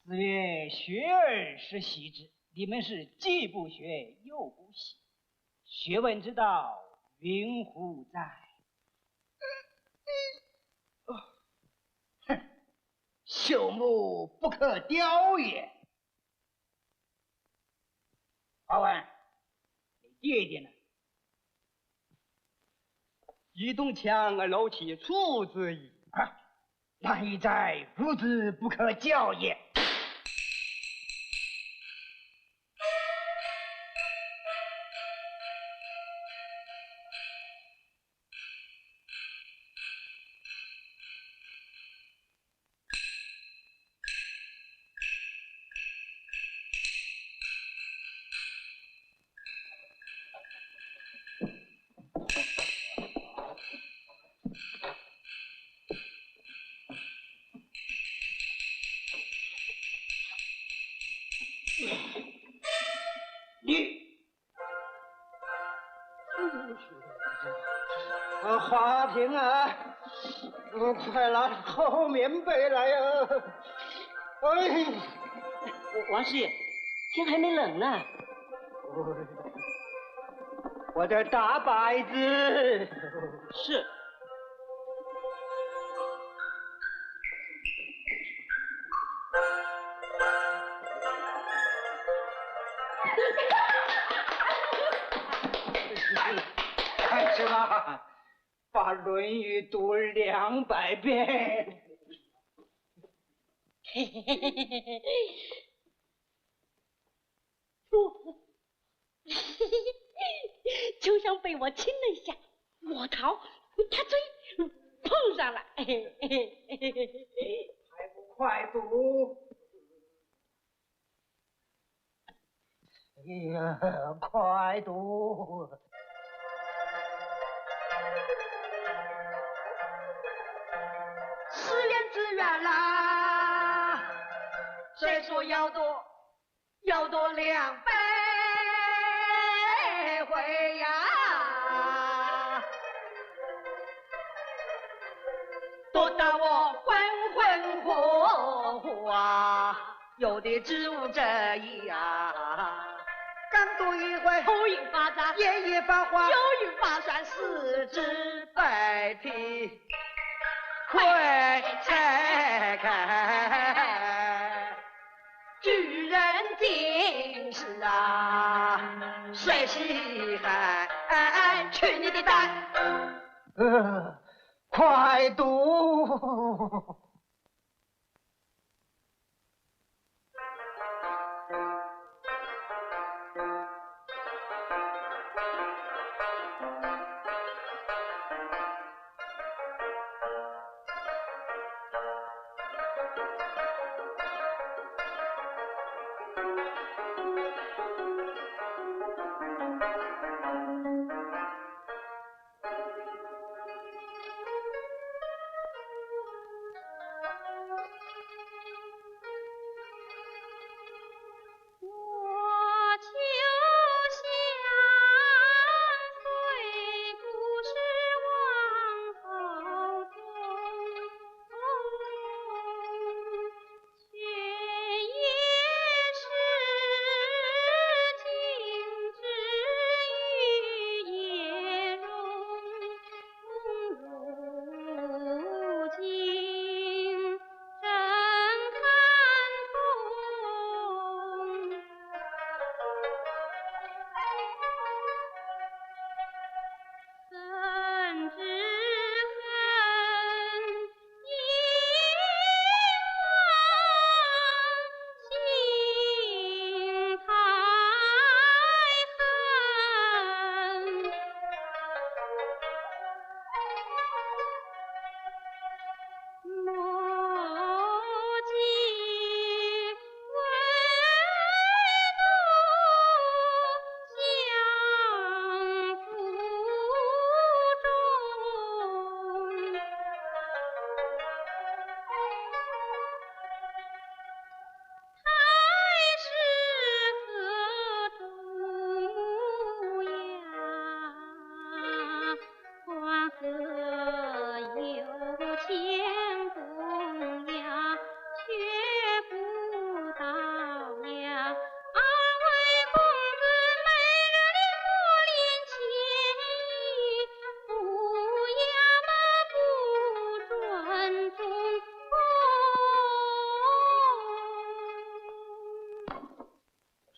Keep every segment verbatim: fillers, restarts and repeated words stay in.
子曰：学而时习之。你们是既不学又不习，学问之道云乎哉？哼，朽木不可雕也。华文，你爹爹呢？一东墙而楼其柱之矣。啊，然亦哉，吾子不可教也。你啊，华亭啊，嗯，快拿厚棉被来呀！哎，王师爷，天还没冷呢。我在打摆子。是。看什么？把《论语》读两百遍。秋香被我亲了一下，我逃，他追，碰上了。还不快读？哎呀，快读！诗人之远啦，谁说要多 要多两百回呀。多得我浑浑乎乎啊，有的知无者矣啊。刚读一回，头晕发扎，眼一发花，腰一发酸，四肢百体，快拆开。 居然竟是啊，谁稀罕？去你的蛋！呃，快读！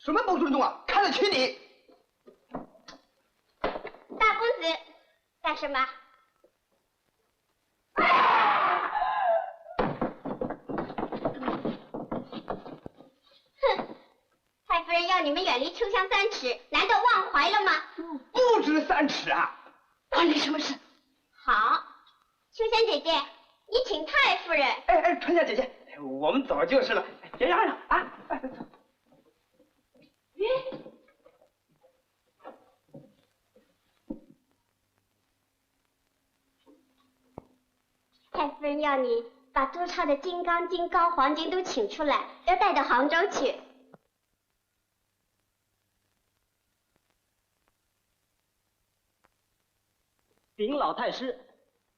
什么不尊重啊？看得起你！大公子，干什么？哼，太夫人要你们远离秋香三尺，难道忘怀了吗？不止三尺啊！关你什么事？好，秋香姐姐，你请太夫人。哎哎，春香姐姐，我们走就是了，别嚷嚷啊！哎，走。 太夫人要你把朱砂的金刚、金糕、黄金都请出来，要带到杭州去。禀老太师，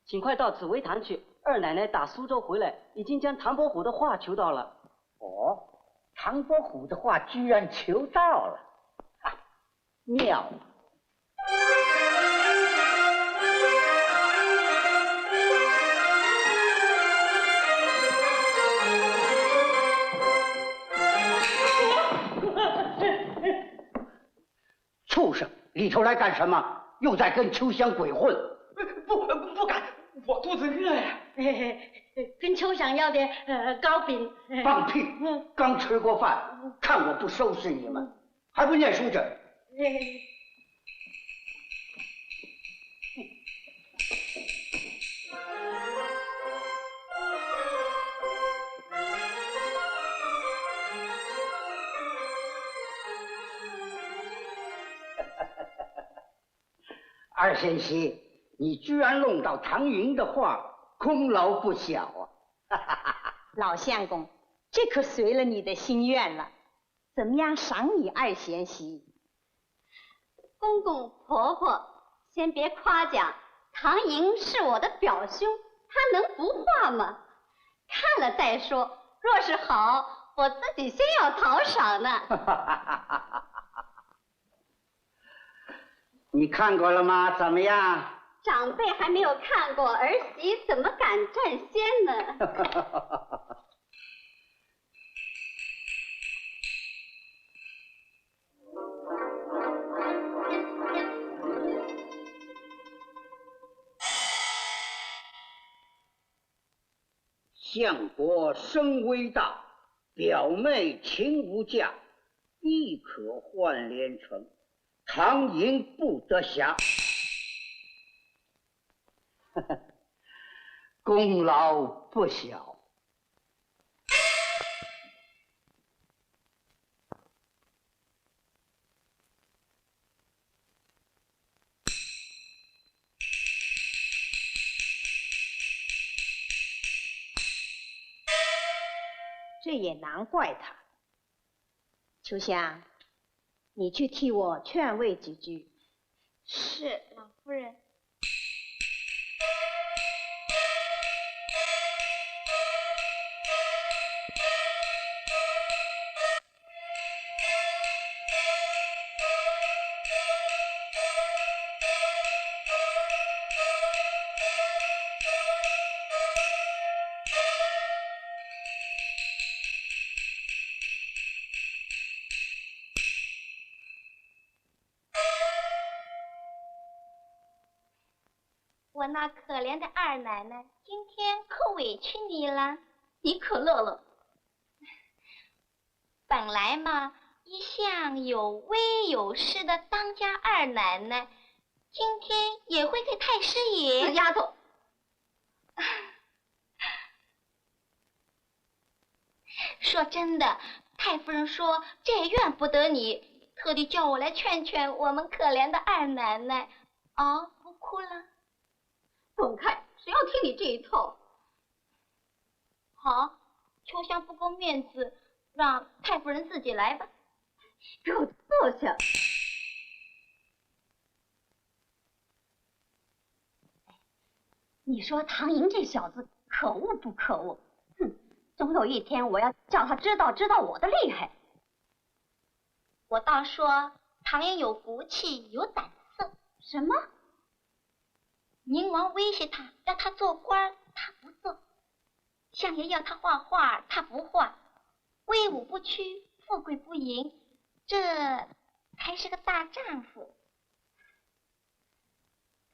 请快到紫薇堂去，二奶奶打苏州回来，已经将唐伯虎的画求到了。哦，唐伯虎的画居然求到了，啊， 妙。畜生，里头来干什么？又在跟秋香鬼混。不，不敢，我肚子饿呀。跟秋香要点，呃，糕饼。放屁！嗯。刚吃过饭，看我不收拾你们。 还不念书去？二贤媳，你居然弄到唐寅的画，功劳不小啊！老相公，这可随了你的心愿了。 怎么样赏你二贤媳？公公婆婆，先别夸奖，唐寅是我的表兄，他能不画吗？看了再说，若是好，我自己先要讨赏呢。你看过了吗？怎么样？长辈还没有看过，儿媳怎么敢占先呢？ 相国深威大，表妹情无价，亦可换连城，唐寅不得瑕。功劳不小。 这也难怪他。秋香，你去替我劝慰几句。是，老夫人。 我那可怜的二奶奶，今天可委屈你了。你可乐了。本来嘛，一向有威有势的当家二奶奶，今天也会给太师爷。死丫头！ 说真的，太夫人说这怨不得你，特地叫我来劝劝我们可怜的二奶奶。哦，不哭了？滚开！谁要听你这一套？好，秋香不够面子，让太夫人自己来吧。给我坐下。 你说唐寅这小子可恶不可恶？哼，总有一天我要叫他知道知道我的厉害。我倒说唐寅有骨气，有胆色。什么？宁王威胁他，要他做官儿，他不做。 相爷要他画画，他不画，威武不屈，富贵不淫。这还是个大丈夫。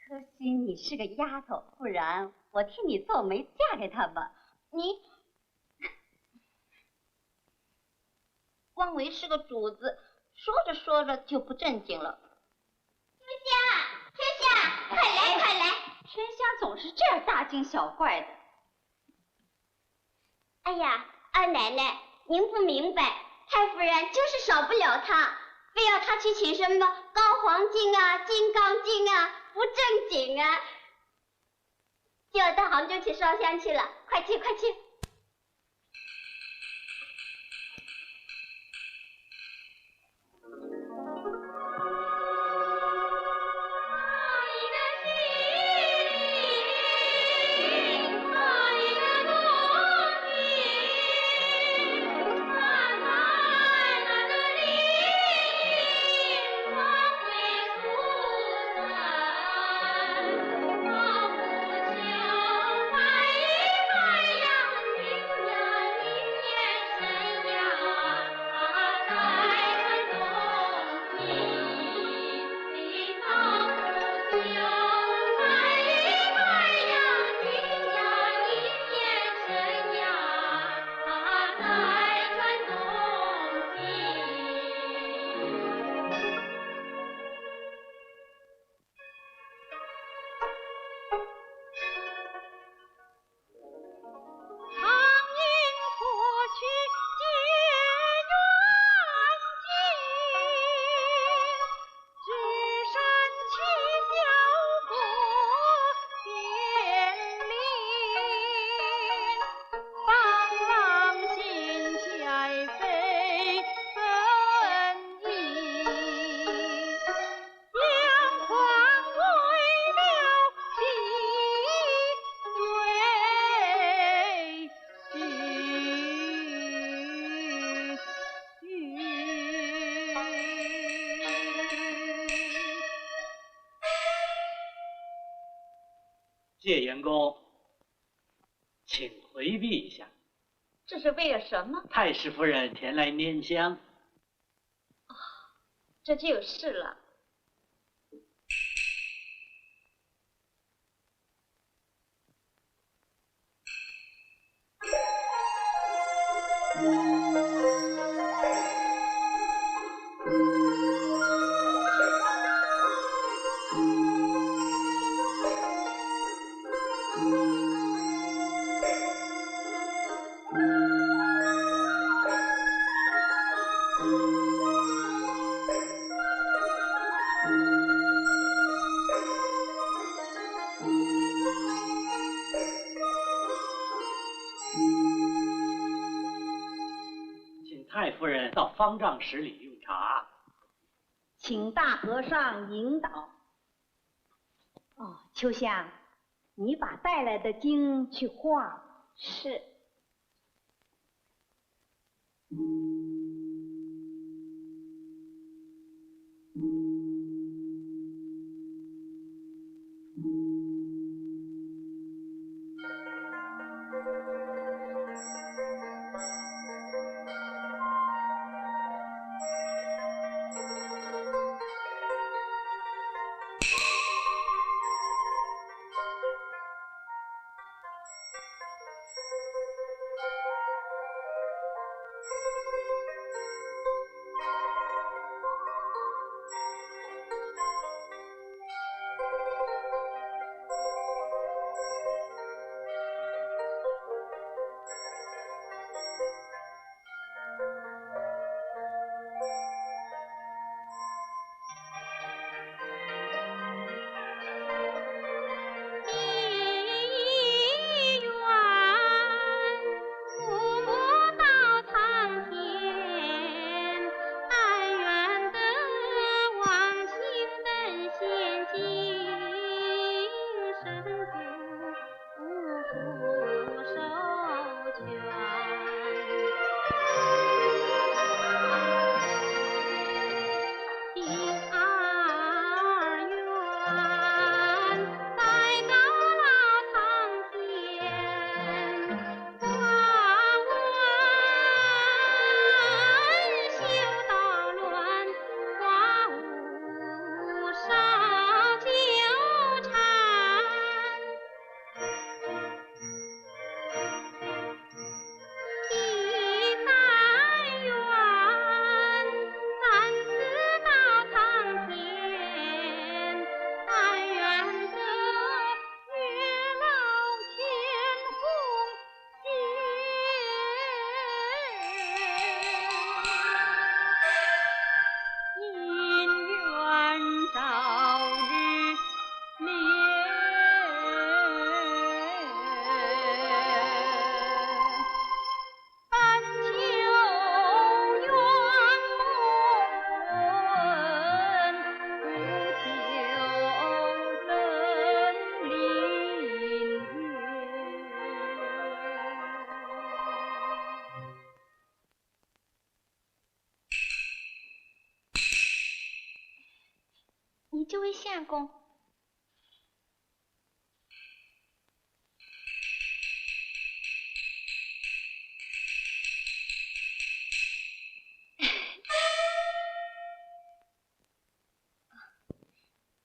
可惜你是个丫头，不然我替你做媒嫁给他吧。你，汪维是个主子，说着说着就不正经了。秋香，秋香，快来快来！秋香总是这样大惊小怪的。 哎呀，二奶奶，您不明白，太夫人就是少不了他，非要他去请什么高黄金啊、金刚经啊，不正经啊，就要到杭州去烧香去了，快去快去。谢贤公，请回避一下。这是为了什么？太师夫人前来拈香。哦，这就有事了。请太夫人到方丈室里用茶。请大和尚引导。哦，秋香，你把带来的经去化。是。你这位相公，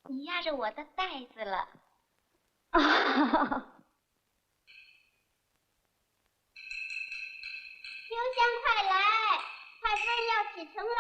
你压着我的袋子了。啊！秋香，快来，太夫人要启程了。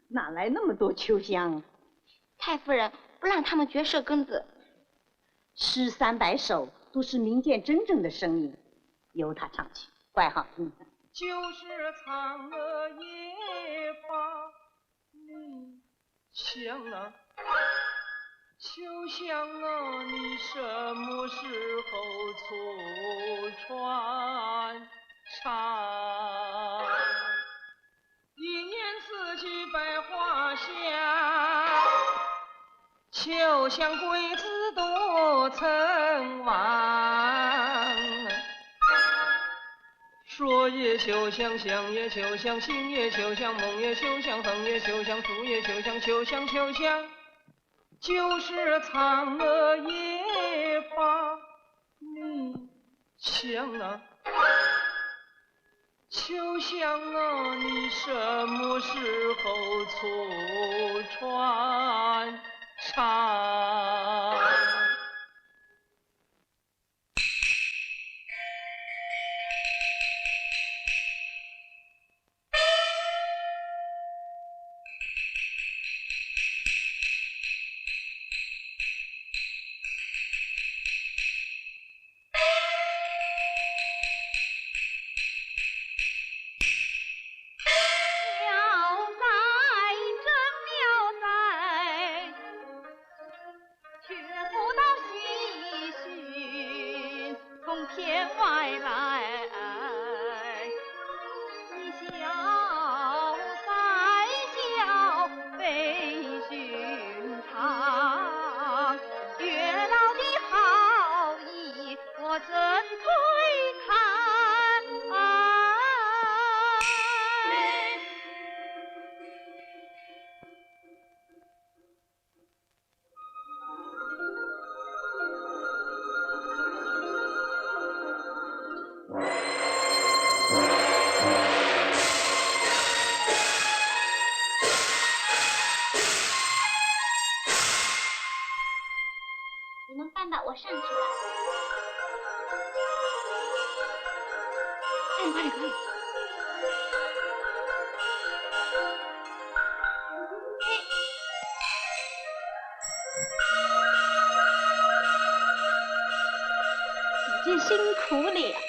哪来那么多秋香啊？太夫人不让他们掘舌根子。诗三百首都是民间真正的声音，由他唱去，怪好听。想啊，你什么时候出船上？你能搬到我上去了。哎，快点，快点。已经辛苦你了。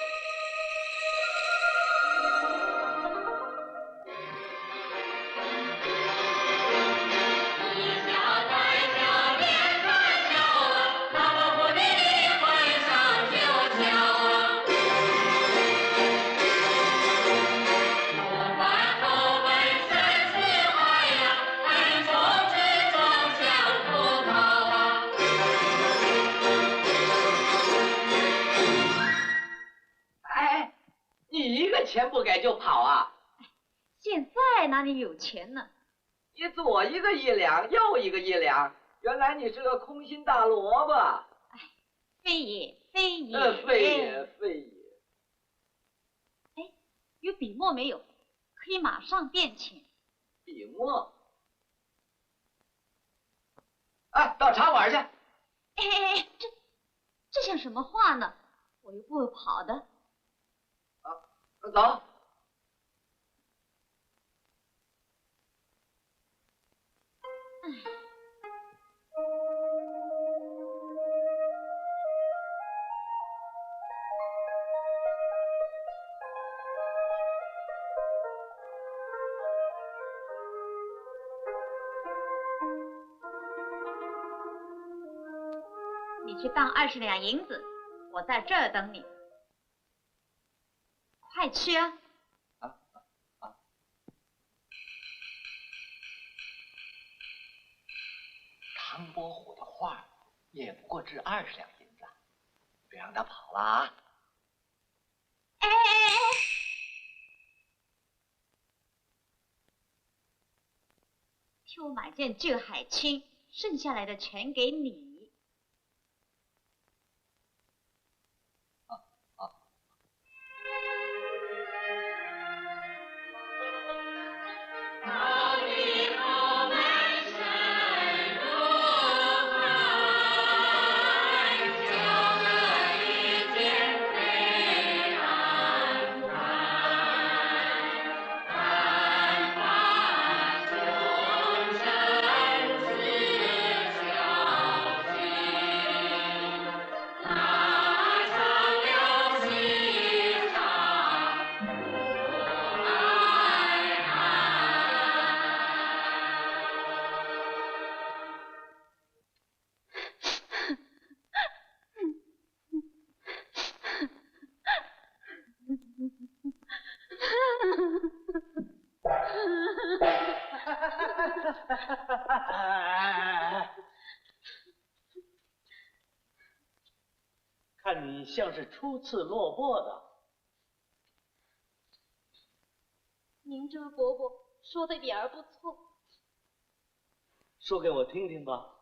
哎，你一个钱不给就跑啊？现在哪里有钱呢？你左一个一两，右一个一两，原来你是个空心大萝卜。哎，非也，非也。呃，非也，非也。哎，有笔墨没有？可以马上变钱。笔墨？哎，到茶馆去。哎哎哎，这这像什么话呢？我又不会跑的。 啊，走。你去当二十两银子，我在这儿等你。 快去啊！啊啊啊！唐伯虎的画也不过值二十两银子，别让他跑了啊！哎哎哎哎！替我买件旧海青，剩下来的全给你。 看你像是初次落魄的。明珠伯伯说的一点儿不错。说给我听听吧。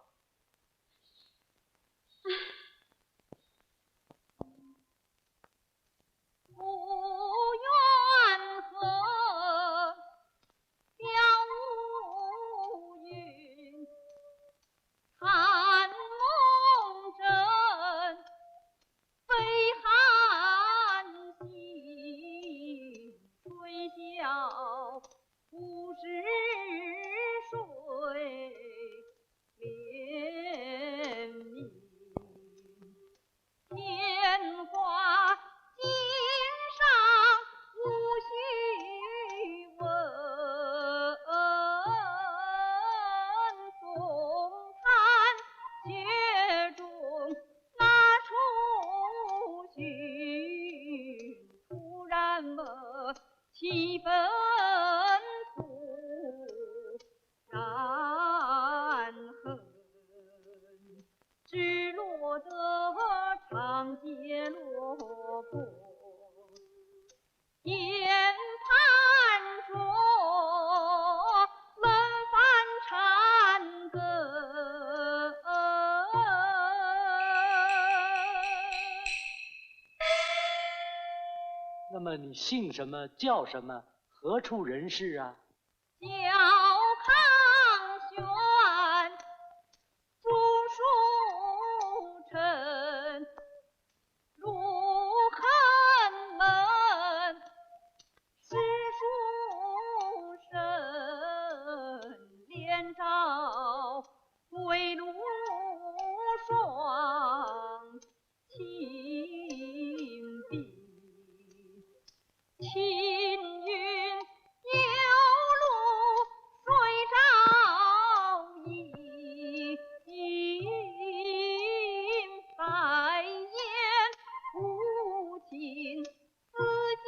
七分土难恨，只落得长街落魄。 键盘着，轮番缠根。那么你姓什么？叫什么？何处人氏啊？ 小康县朱树城，路很闷，诗书生，连朝归路霜。 清碧，青云游路水照影，白雁无情思千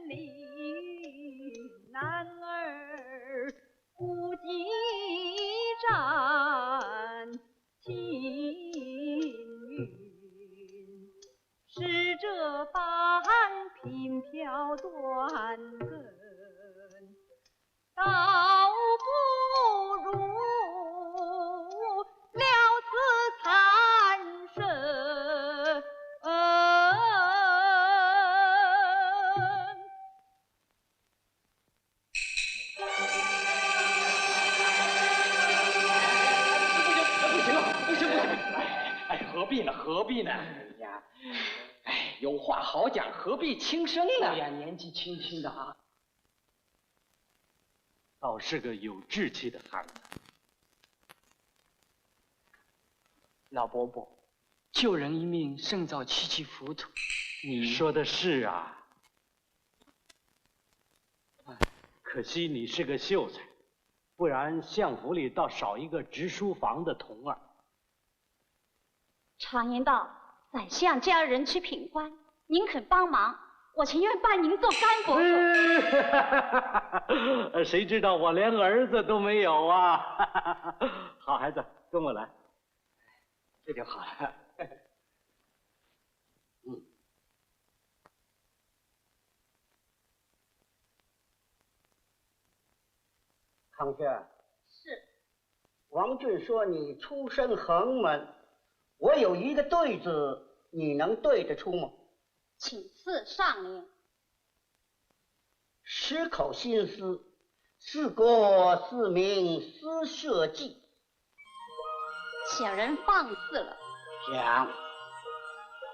里，男儿孤寂站。 青云，逝者半鬓飘断根，倒不如了此残生。 不行，不行，不行，不行！哎，哎，何必呢？何必呢？哎呀，哎，有话好讲，何必轻声呢？哎呀，年纪轻轻的啊，倒是个有志气的孩子。老伯伯，救人一命胜造七级浮屠。你说的是啊。 可惜你是个秀才，不然相府里倒少一个执书房的童儿。常言道，宰相叫人去品官，您肯帮忙，我情愿拜您做干伯伯。谁知道我连儿子都没有啊！好孩子，跟我来。这就好了。康宣，是。王俊说你出身寒门，我有一个对子，你能对得出吗？请赐上联。十口新诗，四国四民诗社记。小人放肆了。讲。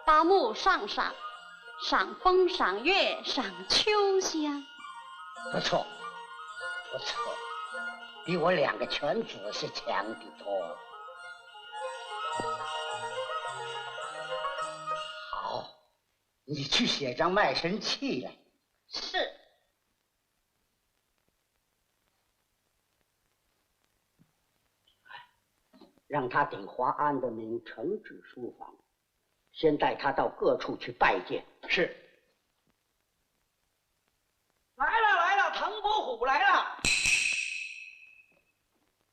八木上赏，赏风赏月赏秋香。不错，不错，比我两个全子是强的多。好，你去写张卖身契来。是。让他顶华安的名，惩治书房，先带他到各处去拜见。是。来了来了，唐伯虎来了。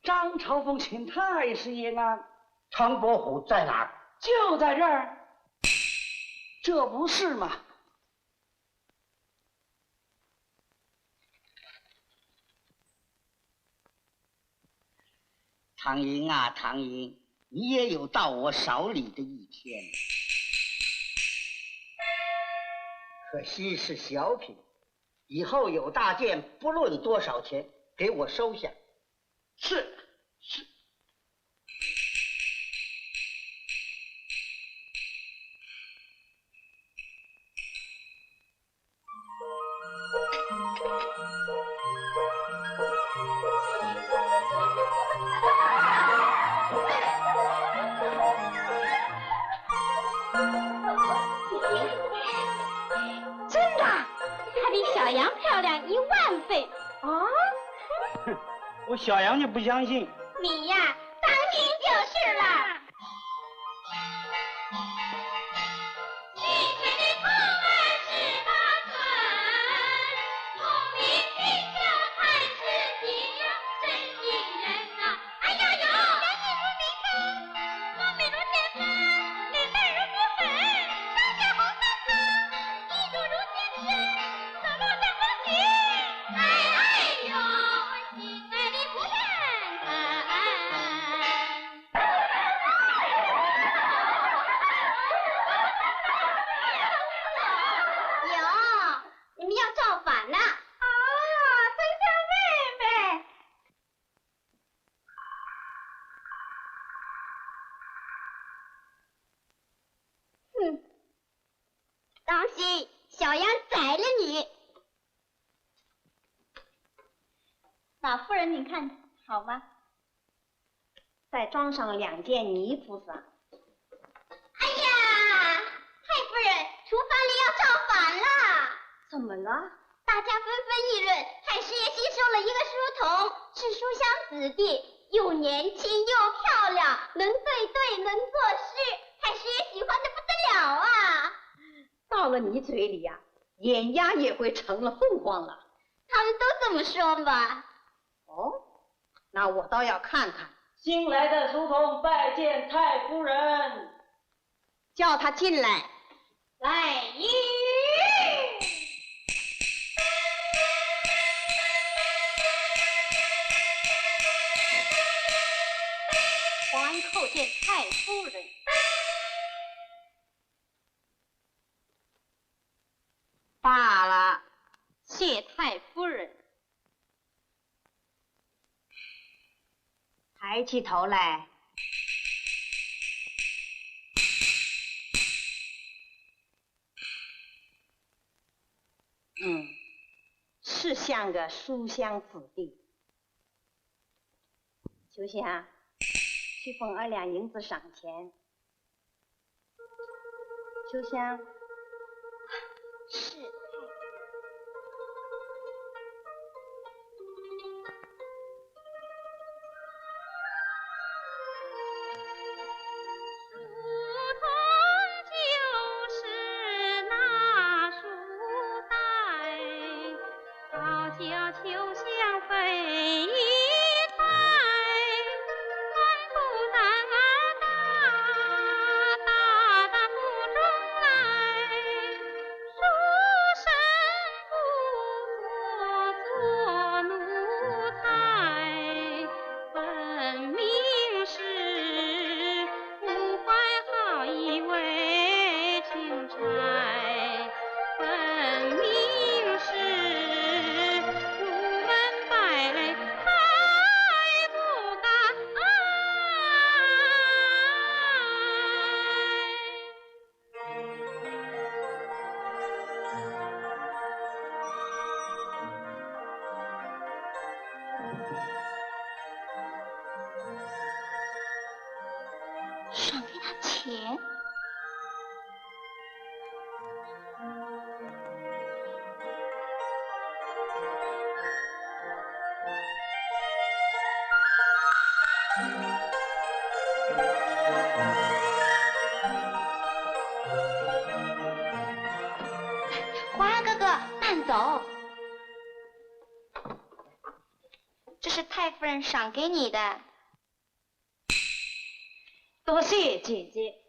张朝奉请太师莺安。唐伯虎在哪儿？就在这儿。这不是吗？ 唐寅啊，唐寅，你也有到我手里的一天。可惜是小品，以后有大件，不论多少钱，给我收下。是，是。真的，她比小羊漂亮一万倍。啊？我小羊就不相信。你呀，当心就是了。老夫人，您看好吗？再装上两件泥菩萨。哎呀，太夫人，厨房里要造反了！怎么了？大家纷纷议论，太师爷新收了一个书童，是书香子弟，又年轻又漂亮，能对对，能作诗，太师爷喜欢的不得了啊！到了你嘴里呀，眼瞎也会成了凤凰了。他们都这么说吧。哦，那我倒要看看。新来的书童拜见太夫人。叫他进来。来。皇叩见太夫人。罢了，谢太夫人。 抬起头来。嗯，是像个书香子弟。秋香，去分二两银子赏钱。 秋香。是。赏给他钱。 花哥哥，慢走。这是太夫人赏给你的。多谢姐姐。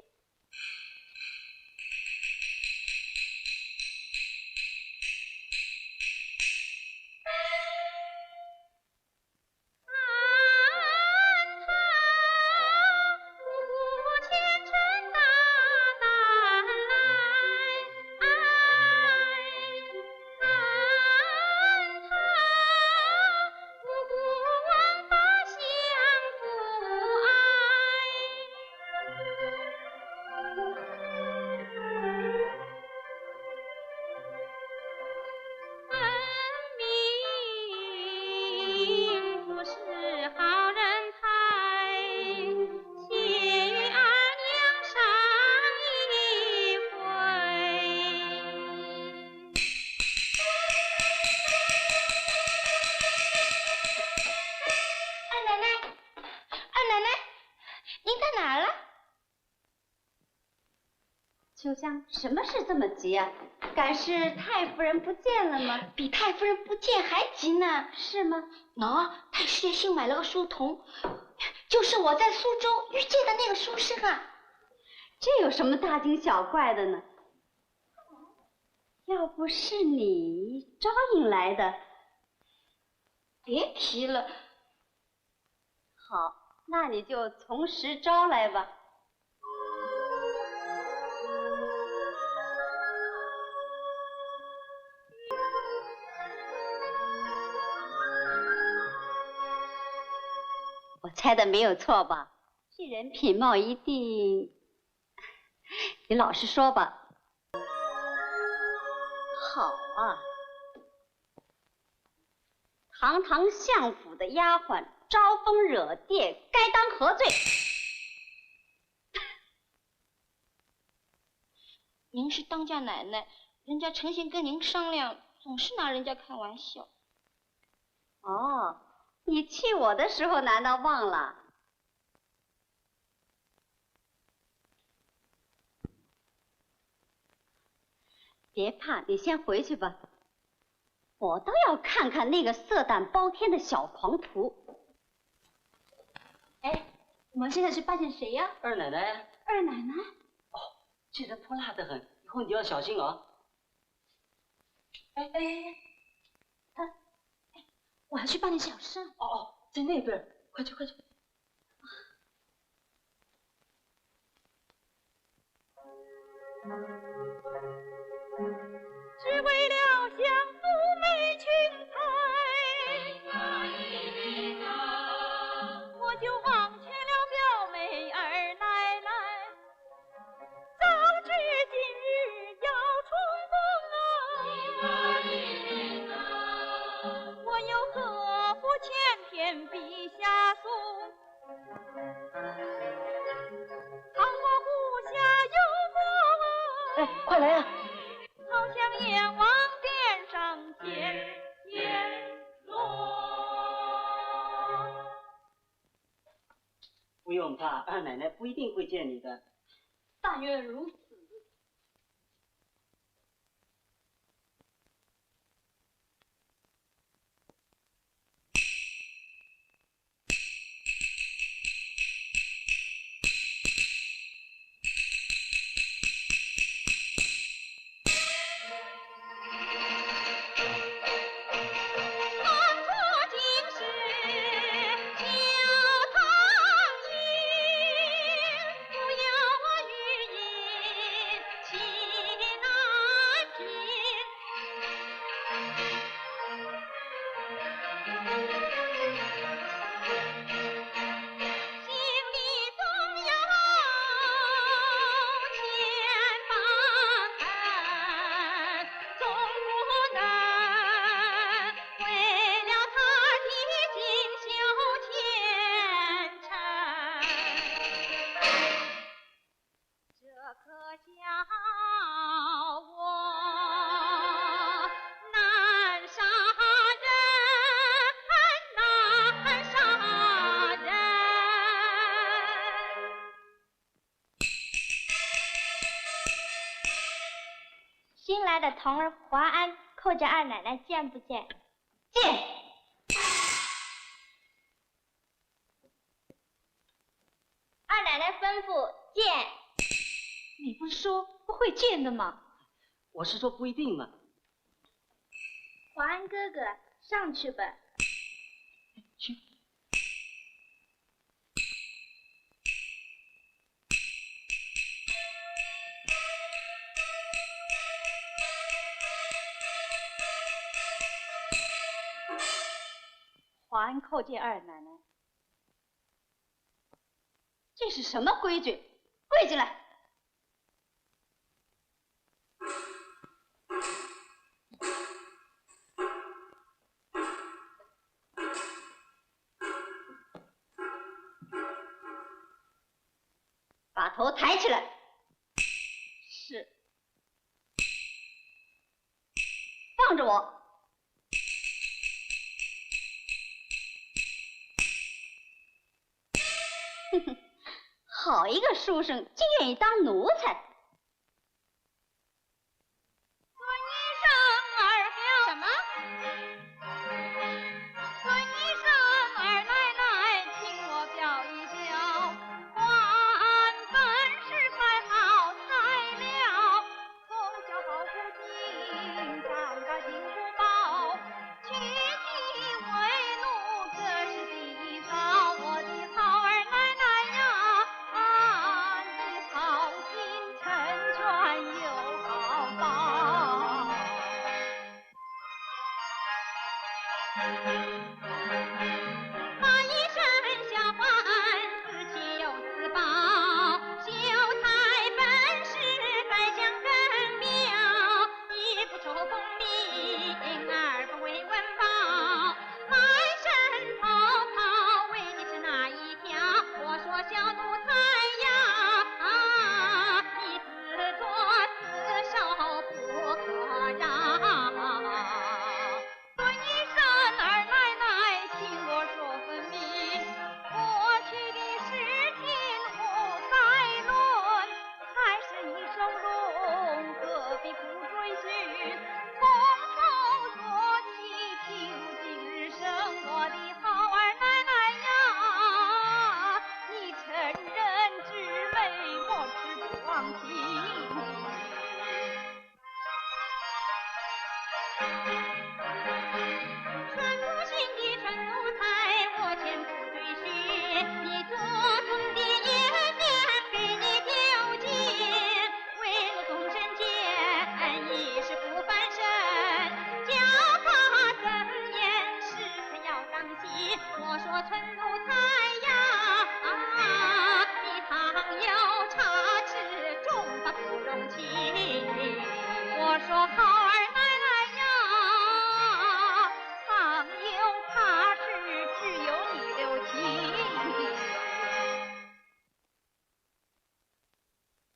二奶奶，二奶奶，您在哪儿了？秋香，什么事这么急啊？敢是太夫人不见了吗？比太夫人不见还急呢。是吗？喏，太师爷新买了个书童，就是我在苏州遇见的那个书生啊。这有什么大惊小怪的呢？ 要不是你招引来的，别提了。好，那你就从实招来吧。我猜的没有错吧？这人品貌一定，你老实说吧。 好啊，堂堂相府的丫鬟招蜂惹蝶，该当何罪？您是当家奶奶，人家诚心跟您商量，总是拿人家开玩笑。哦，你气我的时候难道忘了？ 别怕，你先回去吧。我倒要看看那个色胆包天的小狂徒。哎，我们现在是扮演谁呀？二奶奶。二奶奶？哦，这人泼辣得很，以后你要小心哦。哎哎哎，哎，我还去办点小事。哦哦，在那边儿，快去快去。 只为了想赴美君。哎，快来呀！不用怕，二奶奶不一定会见你的。但愿如此。 新来的童儿华安叩见二奶奶，见不见？见。 二奶奶吩咐见。你不是说不会见的吗？我是说不一定嘛。华安哥哥，上去吧。去。华安叩见二奶奶。 这是什么规矩？跪下来！把头抬起来。是。放着我。 哼哼，好一个书生，竟愿意当奴才！什么？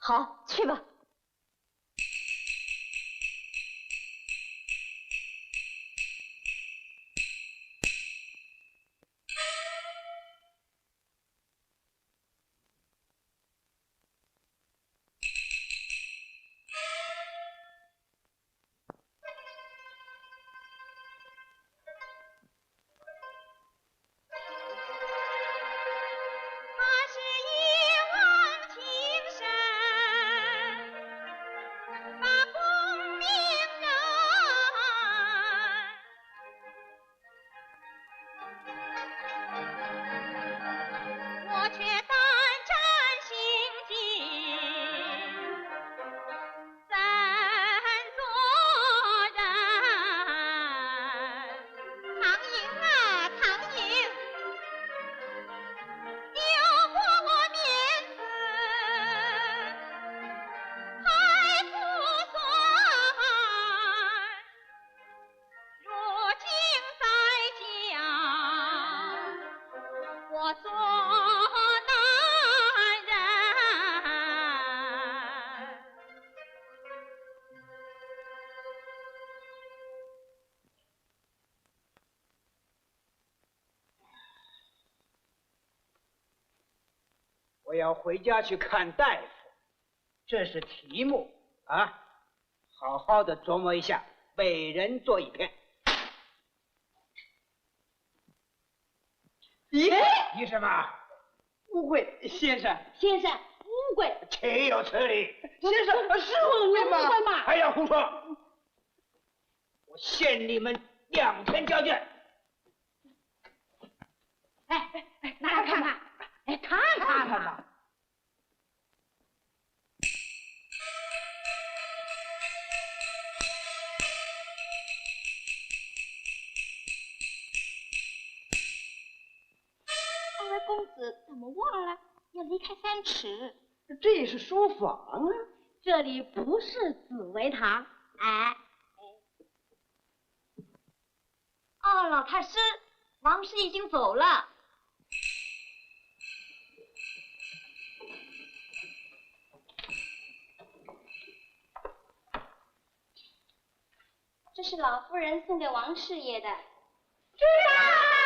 好，去吧。我要回家去看大夫，这是题目啊，好好的琢磨一下，每人做一篇。咦，你什么？误会，先生。先生，误会。岂有此理！先生，是我误会吗？误会吗？还要胡说！我限你们两天交卷。哎哎哎，拿来看看。哎，看看吧。二位公子怎么忘了要离开三尺？这也是书房啊。这里不是紫薇堂。哎，哦，老太师，王氏已经走了。这是老夫人送给王师爷的。知道了。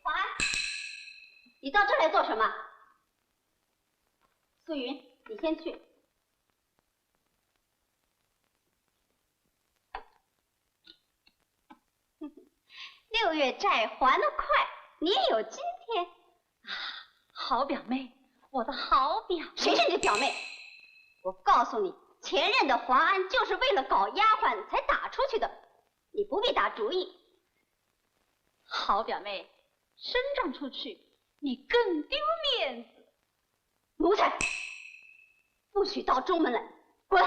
华安，你到这来做什么？素云，你先去。六月债还得快，你也有今天。啊，好表妹，我的好表妹。谁是你的表妹？我告诉你，前任的华安就是为了搞丫鬟才打出去的，你不必打主意。好表妹，伸张出去，你更丢面子。奴才，不许到中门来，滚！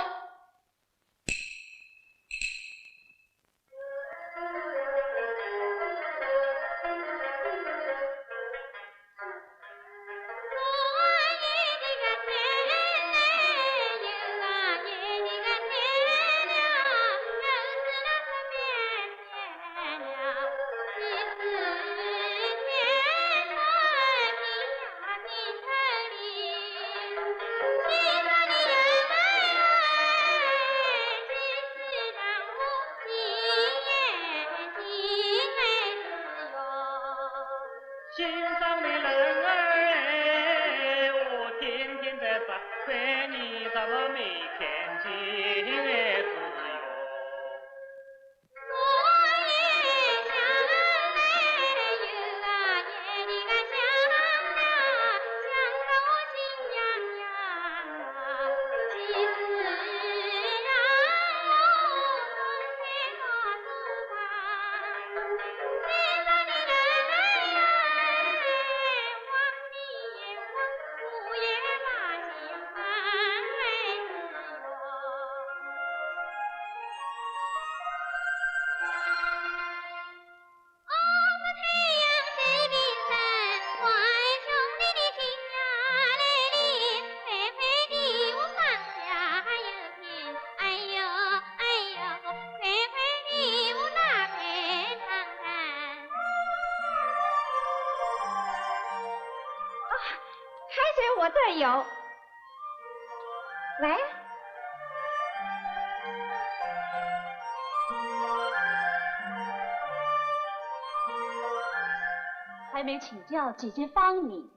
心上的人儿哎，我天天在发愁，你怎么没看见哎，子哟？我这儿有。来呀。还没请教姐姐芳你。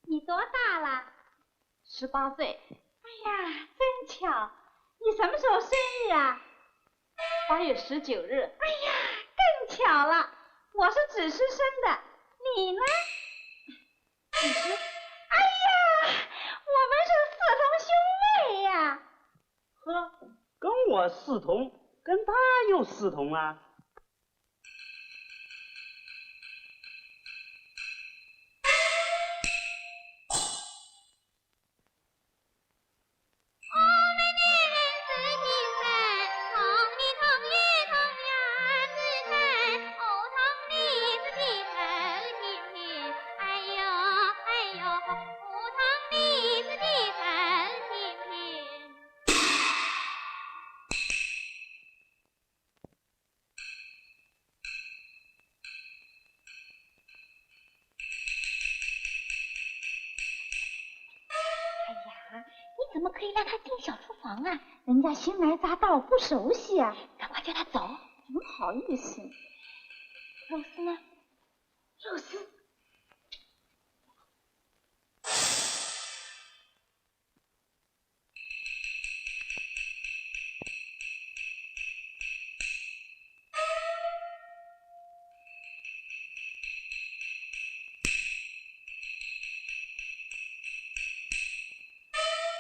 你多大了？十八岁。哎呀，真巧！你什么时候生日啊？八月十九日。哎呀，更巧了，我是子时生的，你呢？子时？哎呀，我们是似同兄妹呀。呵，跟我似同，跟他又似同啊？哎呀，你怎么可以让他进小厨房啊？人家新来乍到，不熟悉啊。赶快叫他走。怎么好意思？肉丝呢？肉丝。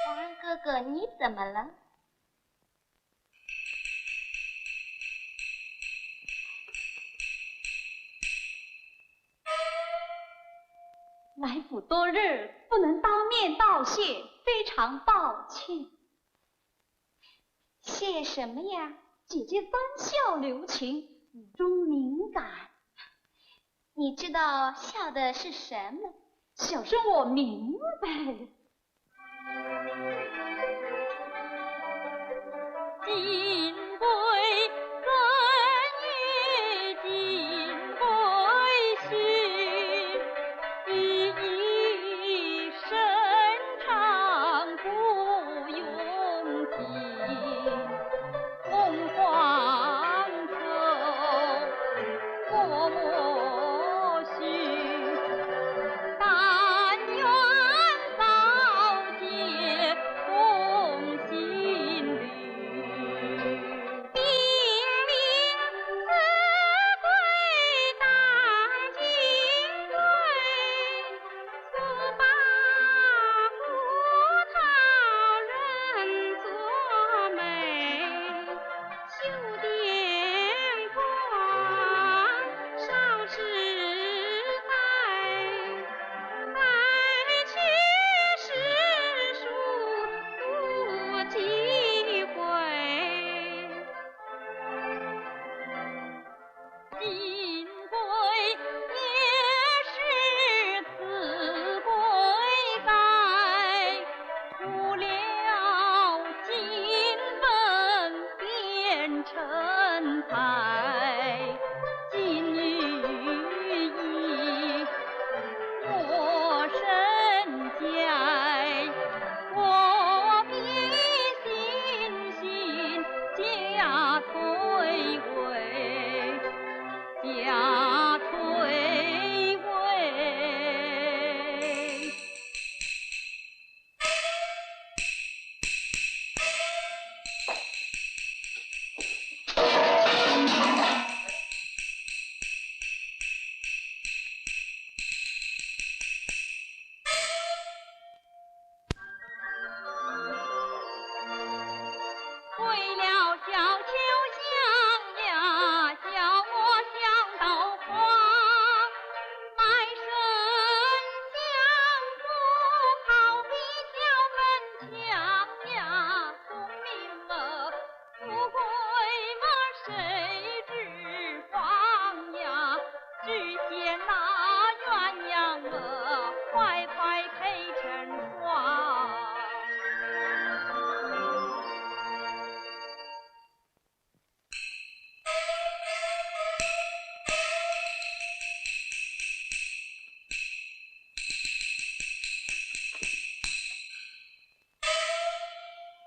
王哥哥，你怎么了？ 来府多日，不能当面道谢，非常抱歉。谢什么呀？姐姐芳笑留情，语中敏感。你知道笑的是什么？小生我明白。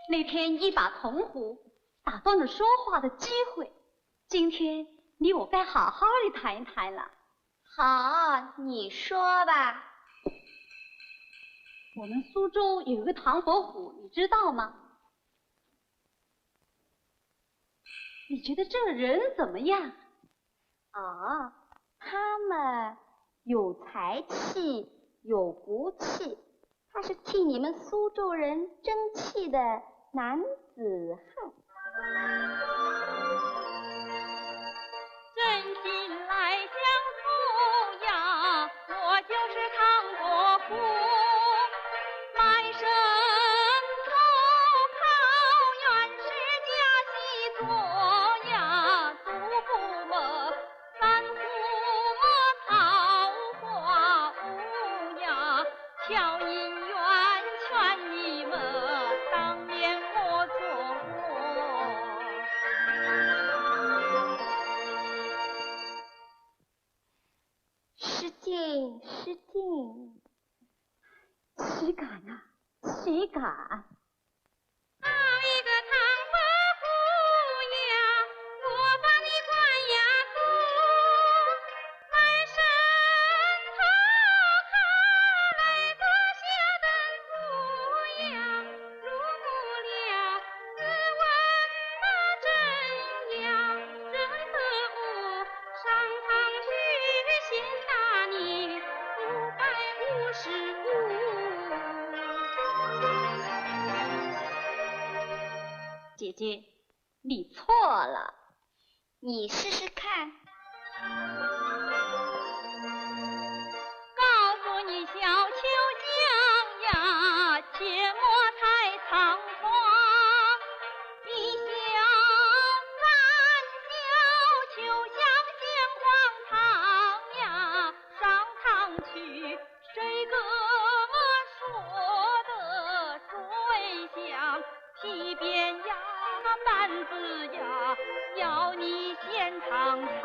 那天一把铜壶打断了说话的机会，今天你我该好好地谈一谈了。好，你说吧。我们苏州有一个唐伯虎，你知道吗？你觉得这个人怎么样？哦，他嘛，有才气，有骨气，他是替你们苏州人争气的男子汉。真心来相送呀，我就是唐伯虎，满身土考，原是家戏做呀，祖父么，三虎么，桃花舞呀，巧姻缘劝你们，当年我做过。失敬，失敬。岂敢啊，岂敢！好一个唐伯虎呀，我把你关呀过，满身土考，来做下等苦呀，入不了。 姐姐，你错了。你试试看。 告诉你小秋香呀，切莫太猖狂。你小三小秋香先荒唐呀，上堂去，谁个么说得最响？ 皮鞭呀，板子呀，要你先尝尝。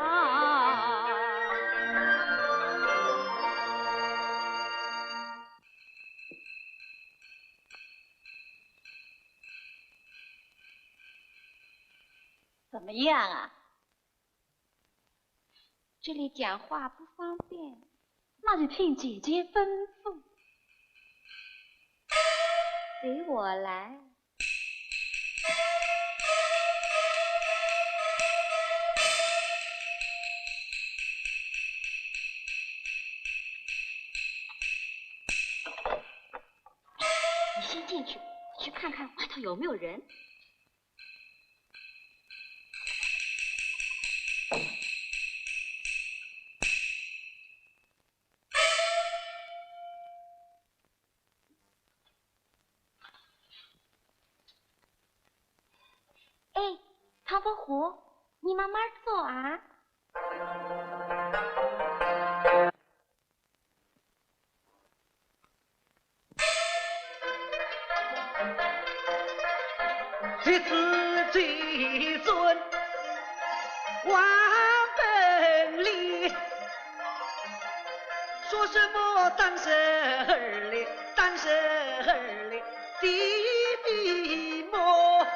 怎么样啊？ 这里讲话不方便。那就听姐姐吩咐。随我来。你先进去，我去看看外头有没有人。 哎，唐伯虎，你慢慢坐啊。 这次最准王本里，说什么单身儿哩，单身儿哩的么？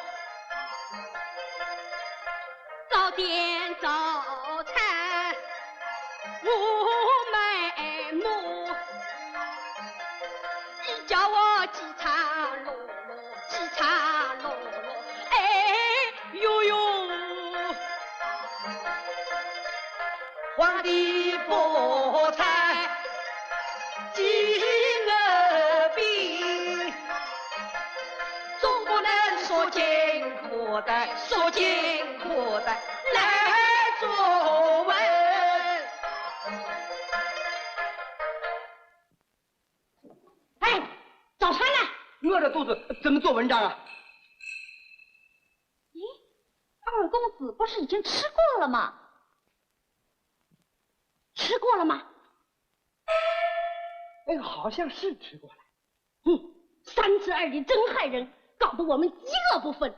早点早产无眉目，你叫我饥肠辘辘，饥肠辘辘，哎呦呦。皇帝不在，金儿兵。 总不能说金不带，说金不带来作文。哎，早饭了。饿着肚子怎么做文章啊？咦，二公子不是已经吃过了吗？吃过了吗？哎，好像是吃过了。 哼，三十二里真害人，搞得我们饥饿不分。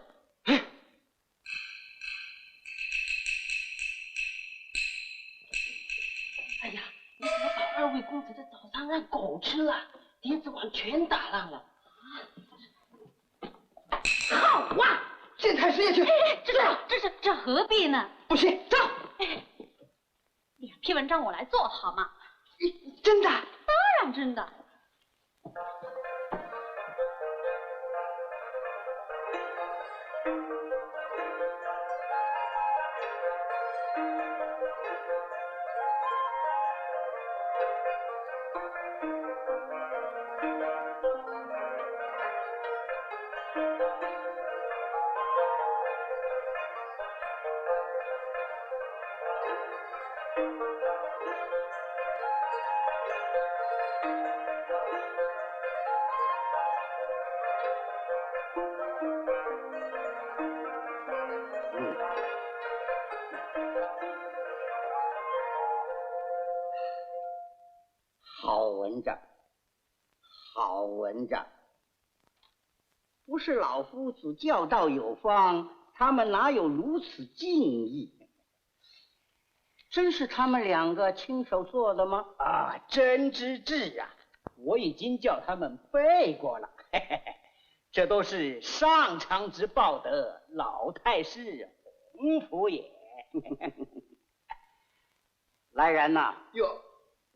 哎呀，你怎么把二位公子的早餐让狗吃了？碟子碗全打烂了。啊，好这，这，这，这何必呢？不行，走。两篇文章我来做好吗？真的？当然真的。好文章，好文章。不是老夫子教导有方，他们哪有如此敬意？真是他们两个亲手做的吗？啊，真之至啊！我已经叫他们背过了。这都是上苍之报德，老太师洪福也。来人呐，哟，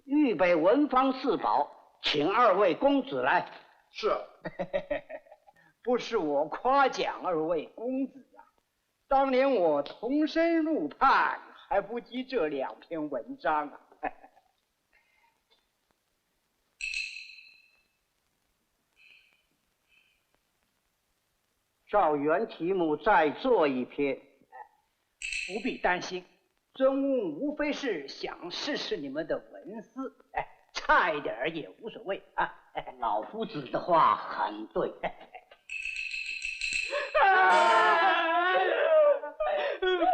预备文房四宝，请二位公子来。是。不是我夸奖二位公子啊，当年我童身入判，还不及这两篇文章啊。照原题目再做一篇。不必担心，尊翁无非是想试试你们的文思，哎，差一点儿也无所谓啊。老夫子的话很对。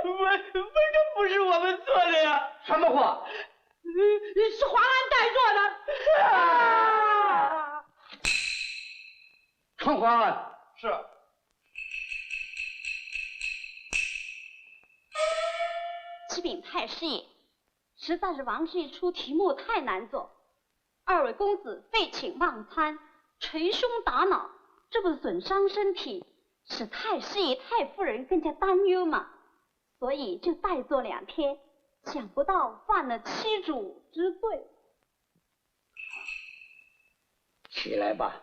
文，文章不是我们做的呀。什么话？是华安代做的。传华安。是。启禀太师爷，实在是王师爷出题目太难做，二位公子废寝忘餐，捶胸打脑，这不是损伤身体，使太师爷、太夫人更加担忧嘛。所以就代做两篇，想不到犯了欺主之罪。起来吧。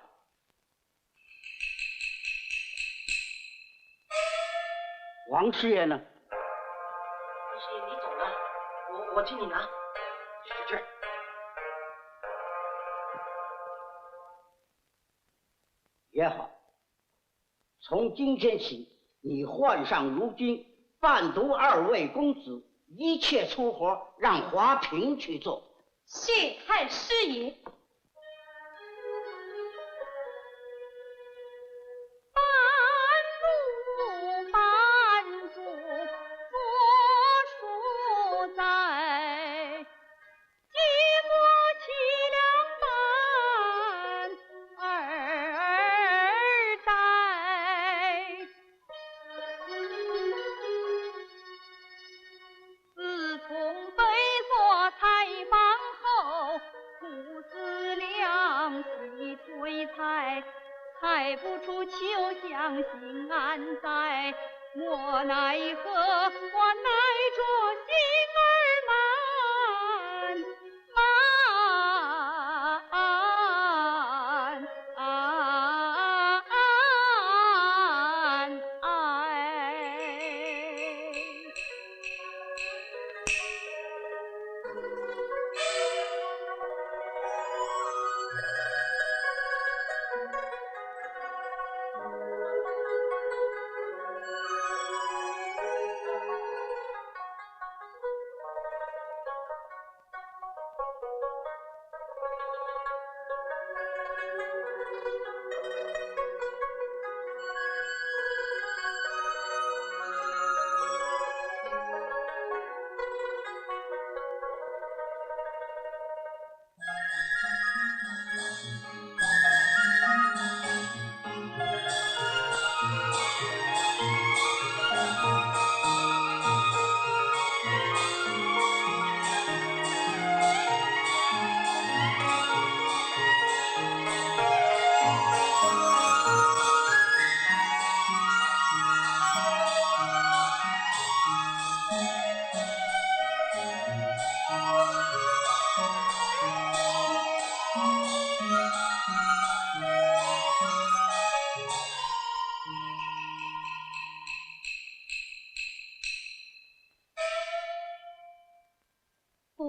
王师爷呢？王师爷，你走了，我，我替你拿。去，去，去。也好，从今天起，你换上儒巾，伴读二位公子，一切粗活让华嫔去做。谢太师爷。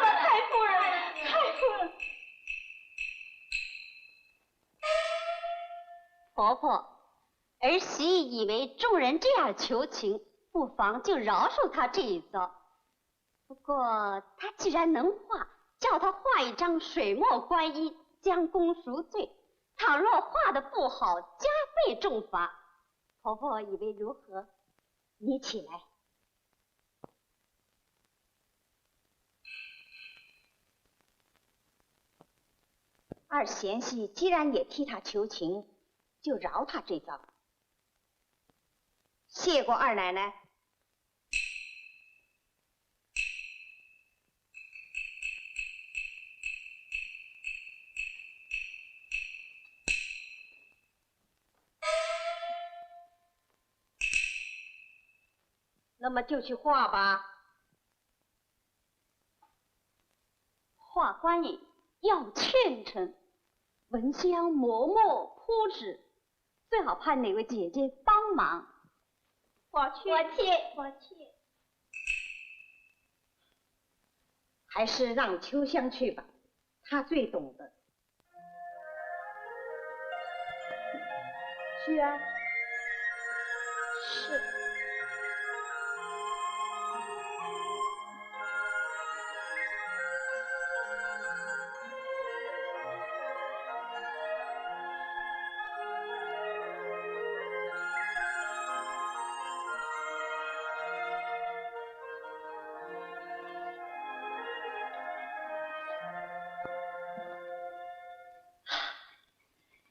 了，太夫人，太夫人。婆婆，儿媳以为众人这样求情，不妨就饶恕她这一遭。不过她既然能画，叫她画一张水墨观音，将功赎罪。倘若画得不好，加倍重罚。婆婆以为如何？你起来。 二贤婿既然也替她求情，就饶她这遭。谢过二奶奶。 那么就去画吧。画观音要虔诚，蚊香磨墨铺纸，最好派哪位姐姐帮忙。我去，我去，我去。还是让秋香去吧，她最懂得。 是啊。是。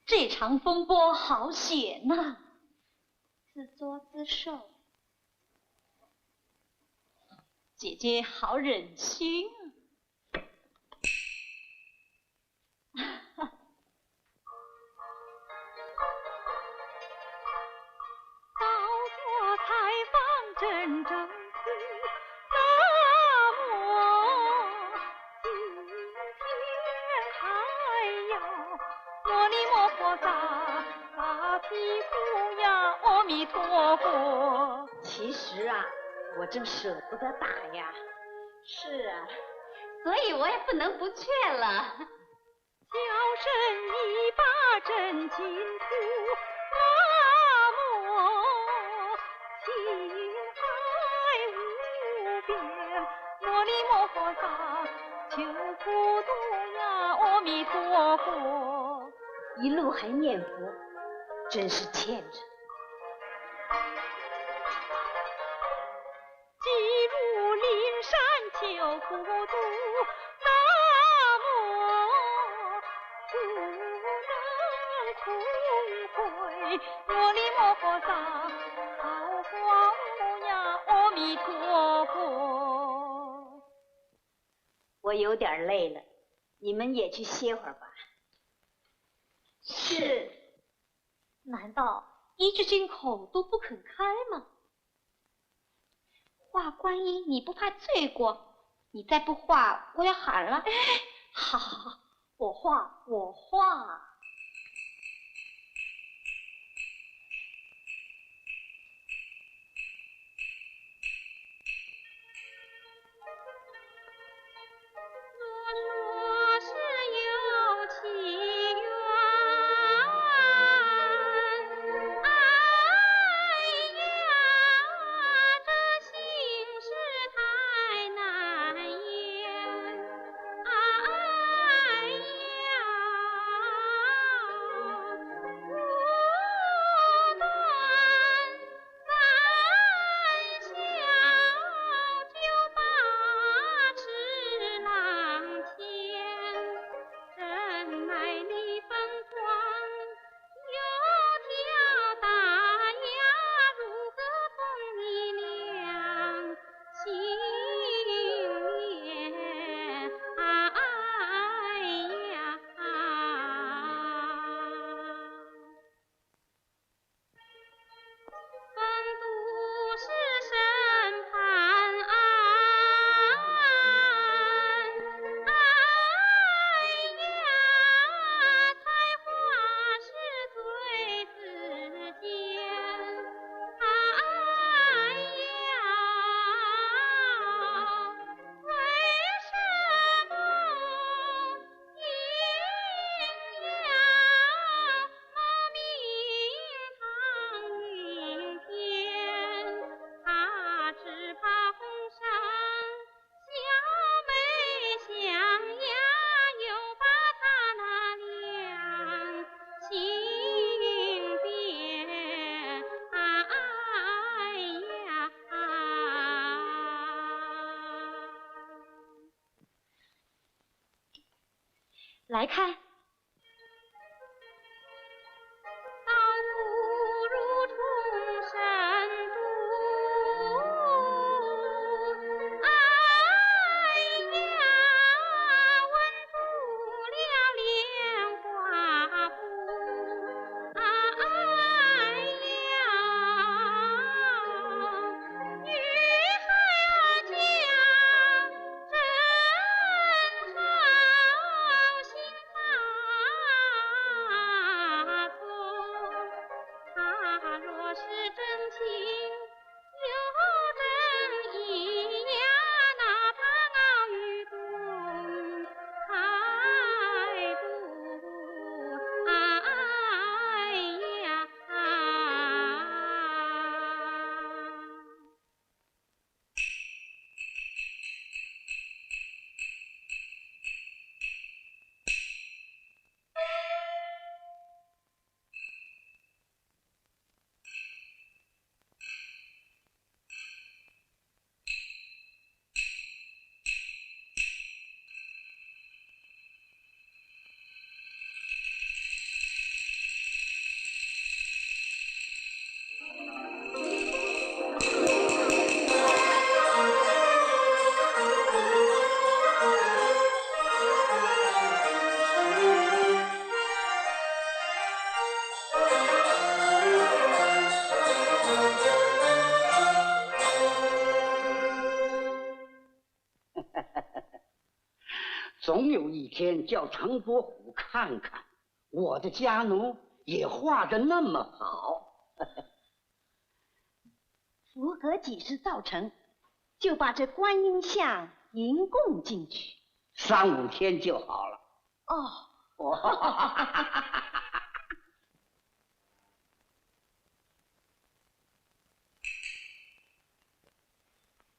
这场风波好险呐！自作自受。姐姐好忍心啊。 其实啊，我正舍不得打呀。是啊，所以我也不能不劝了。 一路还念佛，真是虔诚。 我有点累了，你们也去歇会儿吧。是。难道一句金口都不肯开吗？ 画观音，你不怕罪过？你再不画，我要喊了。哎，好，好，好，我画，我画。来看。总有一天叫唐伯虎看看，我的家奴也画得那么好。福阁几时造成，就把这观音像迎供进去。三五天就好了。哦，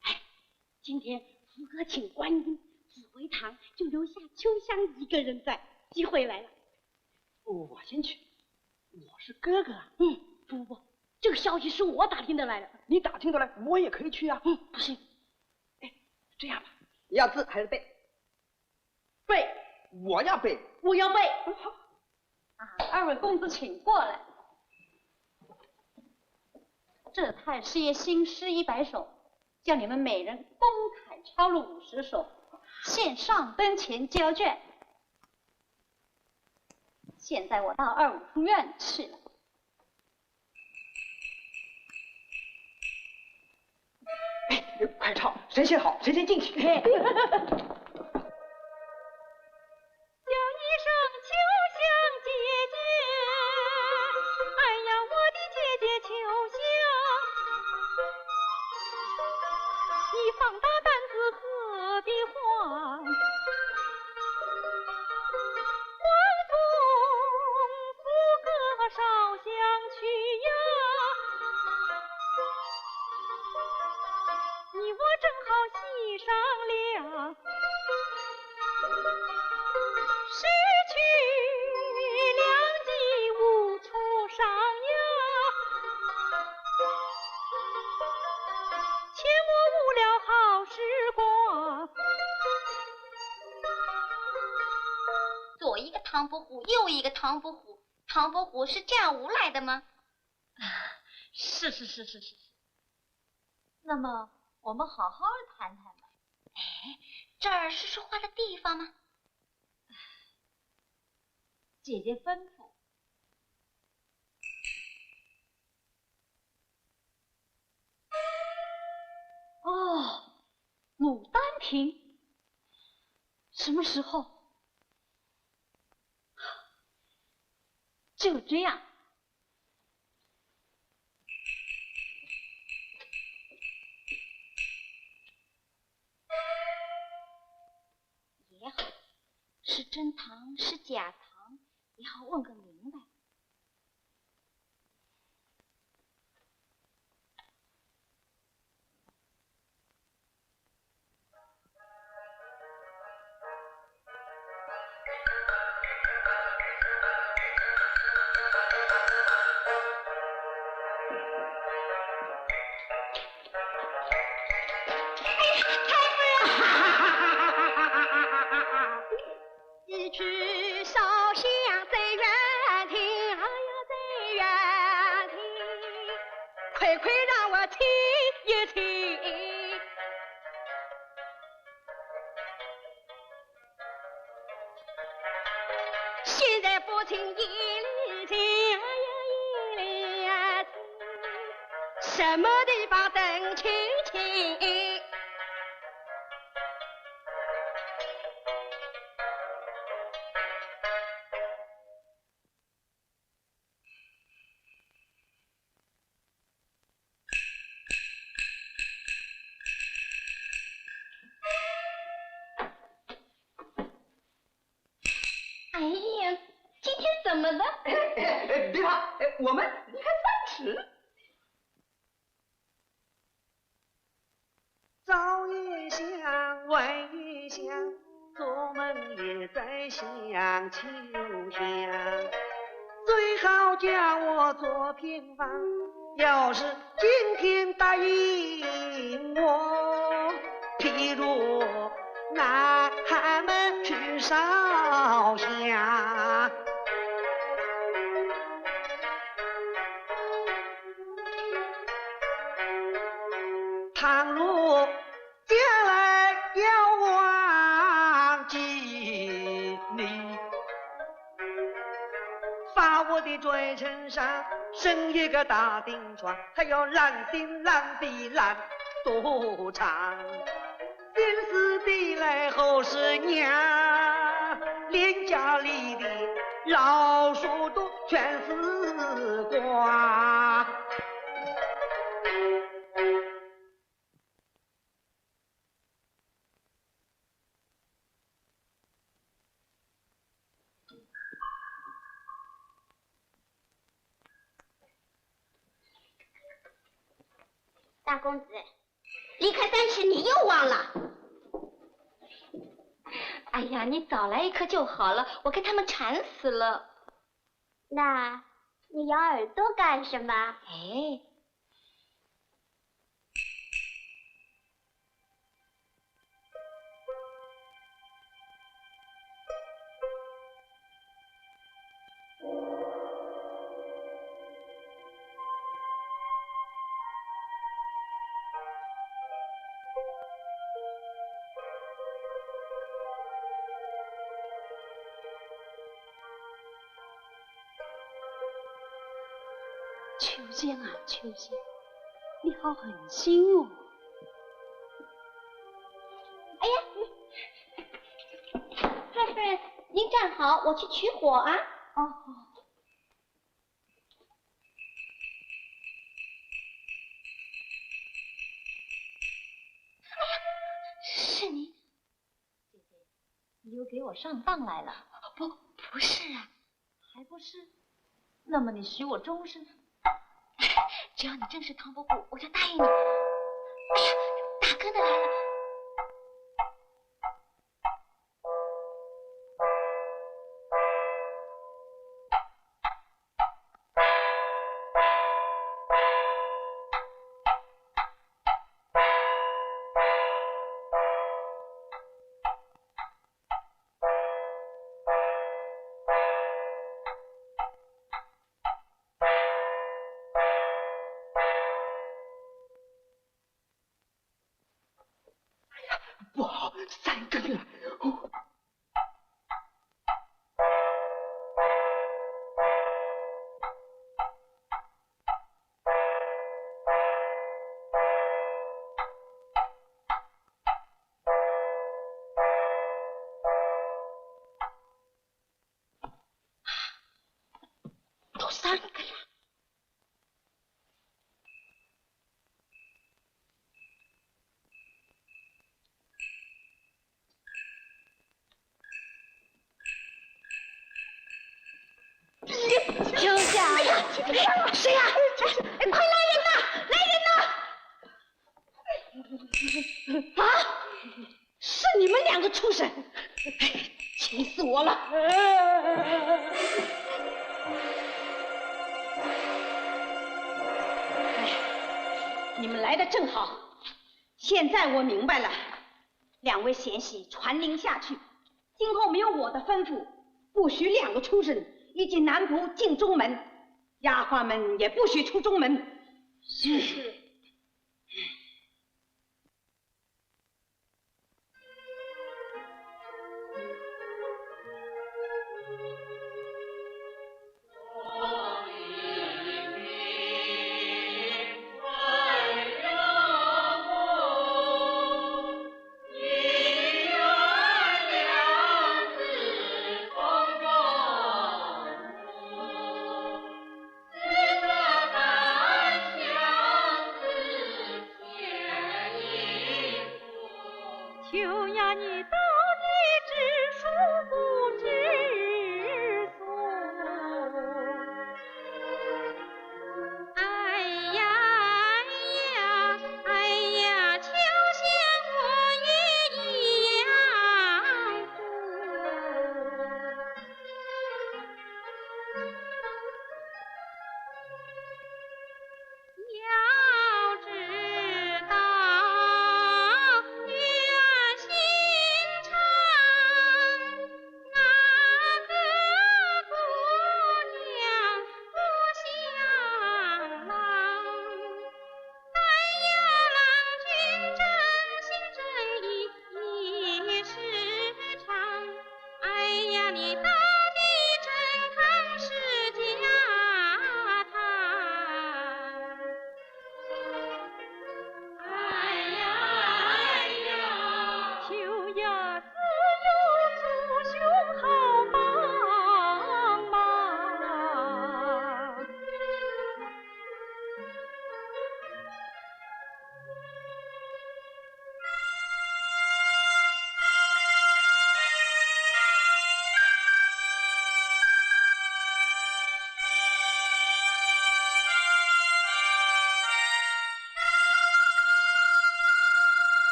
哎，今天福阁请观音，紫薇堂就留下秋香一个人在，机会来了。我先去，我是哥哥啊。嗯，不不，这个消息是我打听得来的。你打听得来，我也可以去啊。嗯，不行，这样吧，要字还是背？背，我要背。我要背。啊，二位公子请过来。这太师爷新诗一百首，叫你们每人公开抄录五十首，献上灯前交卷。现在我到二五书院去了。哎，快抄，谁先好，谁先进去。叫一声秋香姐姐，哎呀，我的姐姐秋香，你放大胆子何必慌？往东府阁烧香去呀，你我正好喜上了。 失去良机无处赏呀，切莫误了好时光。左一个唐伯虎，右一个唐伯虎，唐伯虎是驾无来的吗？是是是是是是。那么我们好好的谈谈吧。这儿是说话的地方吗？姐姐吩咐。哦，牡丹亭，什么时候？就这样。 也好，是真糖是假糖，也好问个明白。一曲烧香在远听，哎呀，在远听，快快让我听一听。现在不听一里听，哎呀，一里听，什么地方等听听。 哎呀，今天怎么了？哎，别怕，哎，我们离开三尺。早也想，晚也想，做梦也在想秋香。最好叫我做偏方，要是今天答应我，譬如 南海门去烧香。倘若将来要忘记你，把我的嘴唇上生一个大疔疮，还要烂心烂肺烂肚肠。 心思地来何时娘？脸颊里的老鼠洞全是光。大公子，离开三尺，你又忘了。哎呀，你早来一刻就好了，我跟他们馋死了。那你咬耳朵干什么？哎，秋香啊，秋香，你好狠心哦！哎呀，太夫人，您站好，我去取火啊。哦。哎呀，是你。 姐姐，你又给我上当来了。不，不是啊。还不是？那么你许我终身？只要你正视唐伯虎，我就答应你。哎呀，大哥的来了。 不好，三更了。哦。 都三个了。秋香，谁呀？哎，快来人呐！来人呐！啊！ 是你们两个畜生，哎，气死我了！哎，你们来的正好，现在我明白了。两位贤婿传令下去，今后没有我的吩咐，不许两个畜生以及男仆进中门，丫鬟们也不许出中门。是。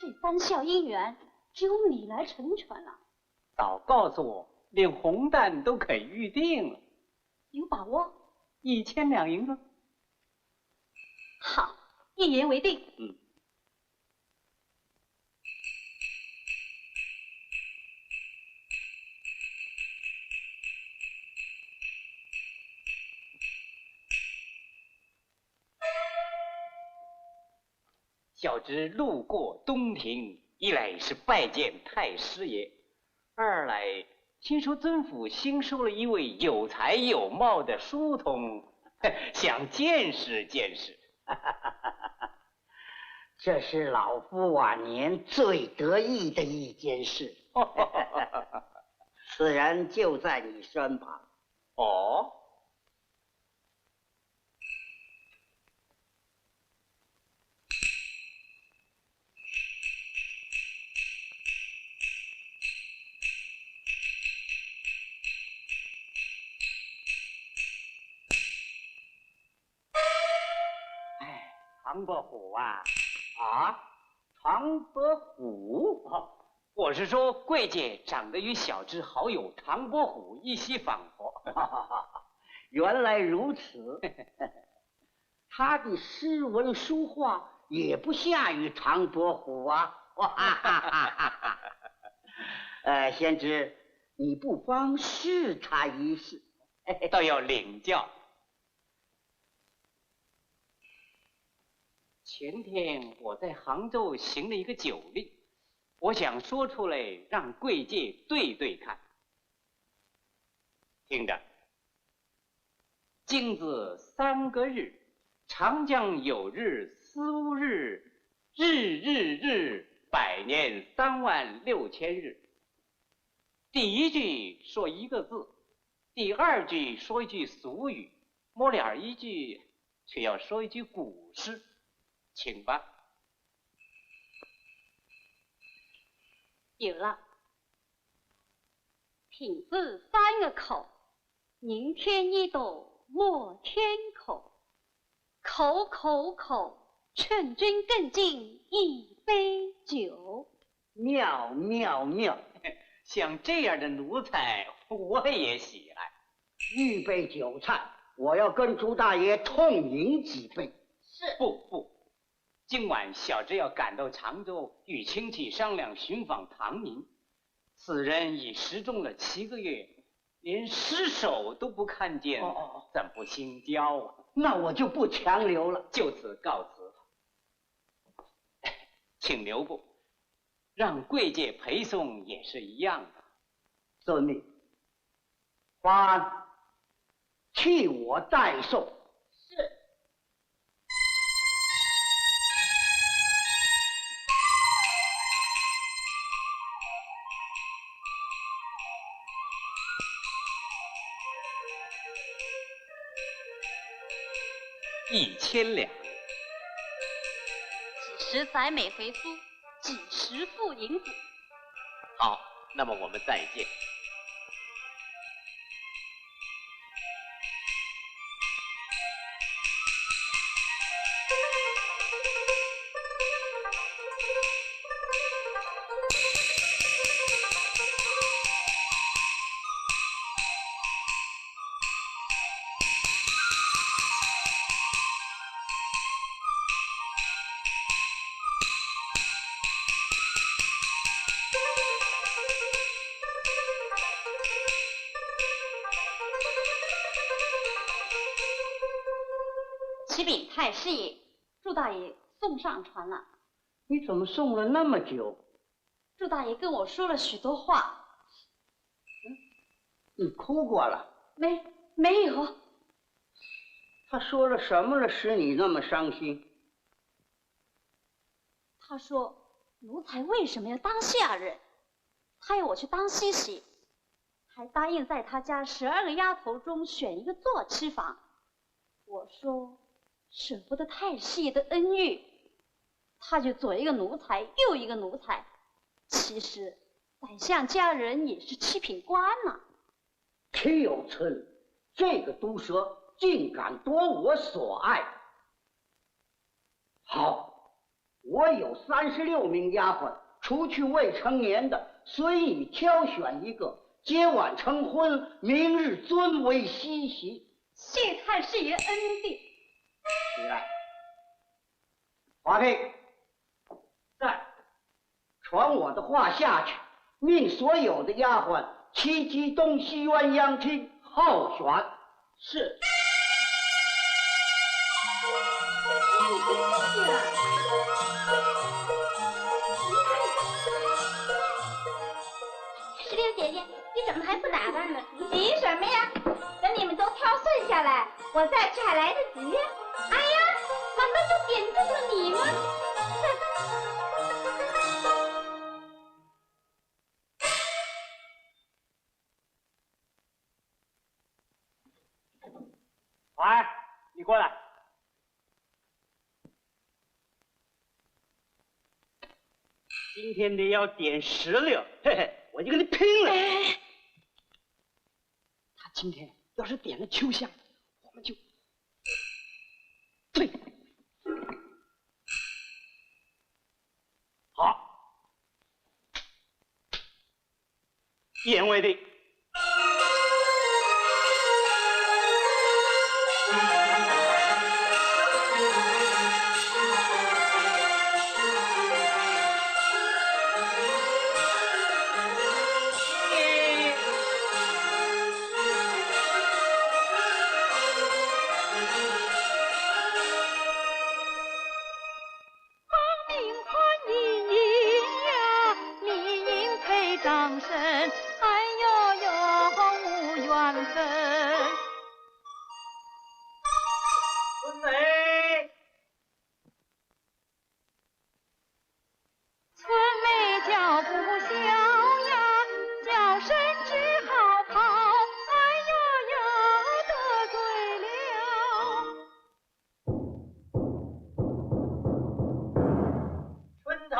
这三笑姻缘，只有你来成全了。早告诉我，连红蛋都肯预定了。有把握？一千两银子。好，一言为定。嗯。 小侄路过东亭，一来是拜见太师爷，二来听说尊府新收了一位有才有貌的书童，想见识见识。这是老夫晚年最得意的一件事。此人就在你身旁。哦， 哎，唐伯虎啊。啊？唐伯虎？哦，我是说贵姐长得与小侄好友唐伯虎一些仿佛。原来如此。他的诗文书画也不下于唐伯虎啊。呃，贤侄，你不妨试他一试。倒要领教。 前天我在杭州行了一个酒令，我想说出来让贵姐对对看。听着，今子三个日，长江有日思乌日，日日日，百年三万六千日。第一句说一个字，第二句说一句俗语，末了一句 却要说一句古诗，请吧。有了，品质三个口，宁添一斗莫添口，口口口，劝君更尽一杯酒。 妙妙妙！像这样的奴才，我也喜爱。预备酒菜，我要跟朱大爷痛饮几杯。是。不不，今晚小侄要赶到常州，与亲戚商量寻访唐寅。此人已失踪了七个月，连尸首都不看见，哦哦哦。怎不心焦啊？那我就不强留了。就此告辞。请留步。 让贵姐陪送也是一样的。遵命。花安，替我代送。是。 一千两。几时载美回苏，几时付银子。好，那么我们再见。 启禀太师爷，祝大爷送上船了。你怎么送了那么久？ 祝大爷跟我说了许多话。你哭过了？没，没有。他说了什么了，使你那么伤心？他说，奴才为什么要当下人？他要我去当西席，还答应在他家十二个丫头中选一个做妻房。 我说舍不得太师爷的恩遇，他就左一个奴才，右一个奴才。其实宰相家人也是七品官呐。岂有此理！这个毒蛇竟敢夺我所爱！好，我有三十六名丫鬟，除去未成年的，随你挑选一个，接晚成婚，明日尊为西席。谢太师爷恩典。起来。华妃。在。传我的话下去，命所有的丫鬟齐集东西鸳鸯厅候选。 是。石榴姐姐，你怎么还不打扮呢？急什么呀？等你们都挑选下来，我再去还来得及呀。哎呀，难道就点中了你吗？ 哎，你过来。今天你要点石榴，嘿嘿，我就跟你拼了。哎，他今天要是点了秋香，我们就，对。好。 因为的。 光明看一呀，理应配掌声。哎呦呦，无缘分。春梅。春梅脚步小呀，叫声只好跑。哎呦呦，得罪了。 春桃。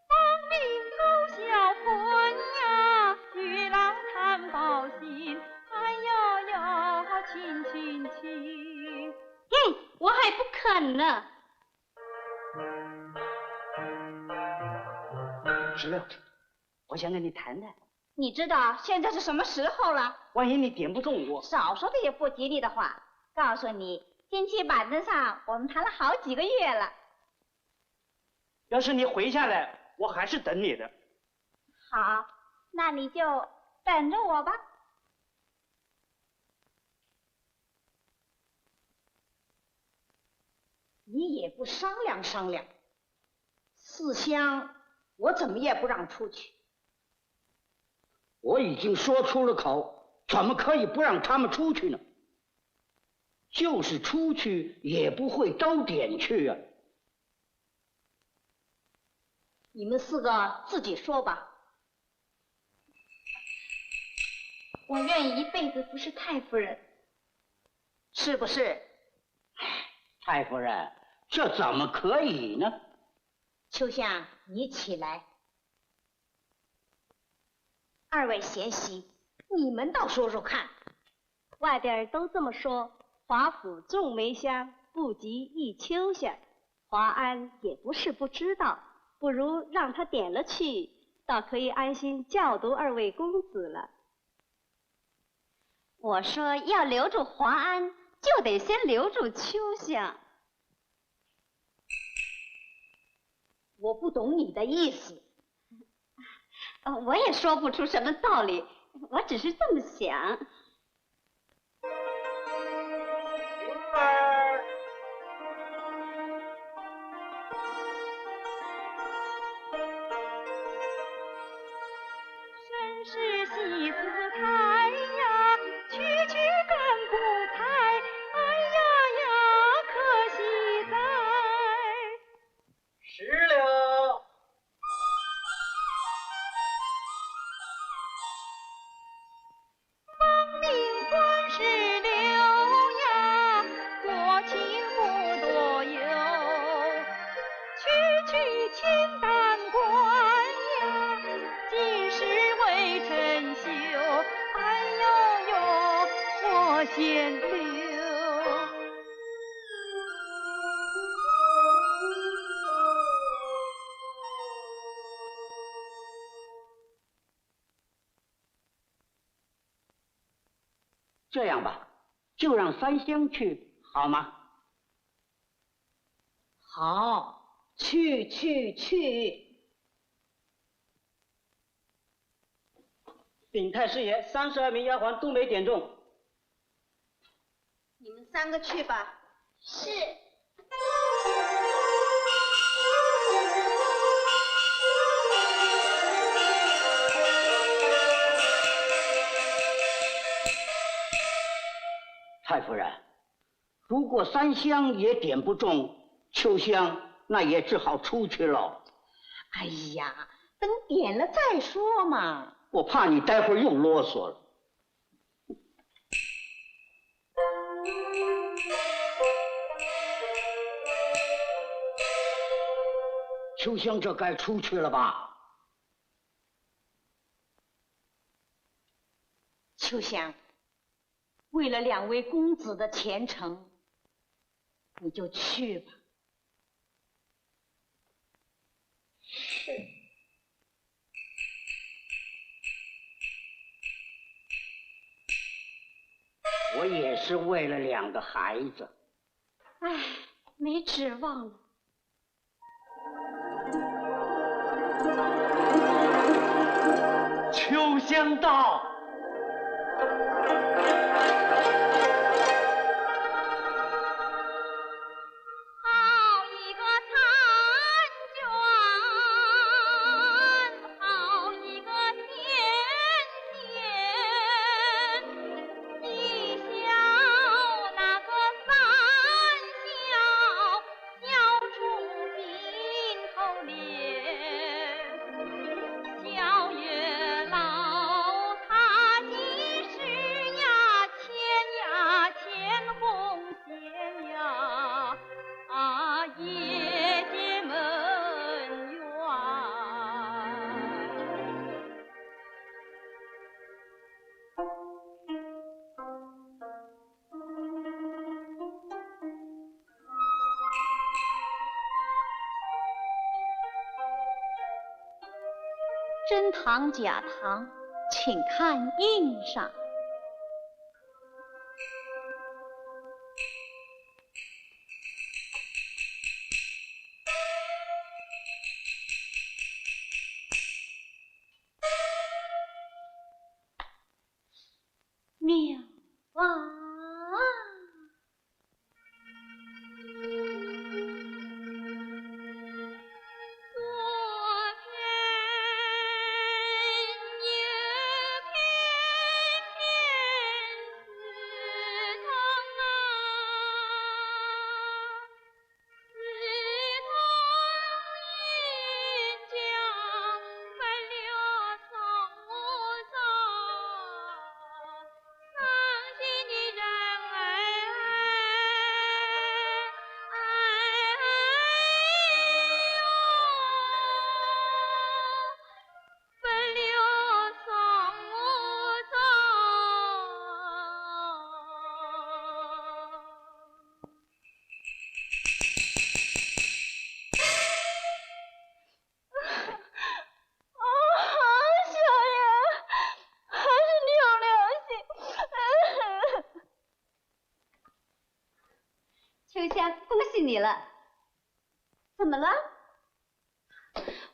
方明勾销魂呀，与郎谈报信。哎呀呀，亲亲亲。哼，我还不肯呢。石榴， 我想跟你谈谈。你知道现在是什么时候了？万一你点不中我，少说的也不吉利的话。告诉你，近期板凳上我们谈了好几个月了。要是你回下来，我还是等你的。好，那你就等着我吧。 你也不商量商量，四香我怎么也不让出去。我已经说出了口，怎么可以不让他们出去呢？就是出去也不会都点去啊。你们四个自己说吧。 我愿意一辈子服侍太夫人，是不是？太夫人，这怎么可以呢？秋香，你起来。二位贤婿，你们倒说说看。外边儿都这么说，华府重梅香，不及一秋香。 华安也不是不知道，不如让他点了去，倒可以安心教读二位公子了。我说要留住华安，就得先留住秋香。我不懂你的意思。呃，我也说不出什么道理，我只是这么想。 石榴。 哎呦呦，仙柳。这样吧，就让三香去，好吗？好，去，去，去。禀太师爷，三十二名丫鬟都没点中。 你们三个去吧。是。太夫人，如果三香也点不中秋香，那也只好出去喽。哎呀，等点了再说嘛。我怕你待会儿又啰嗦了。 秋香这该出去了吧？秋香，为了两位公子的前程，你就去吧。 是。我也是为了两个孩子。唉，没指望了。秋香到。 真糖假糖，请看印上。 妙啊！哦，小月，还是你有良心。秋香，恭喜你了。怎么了？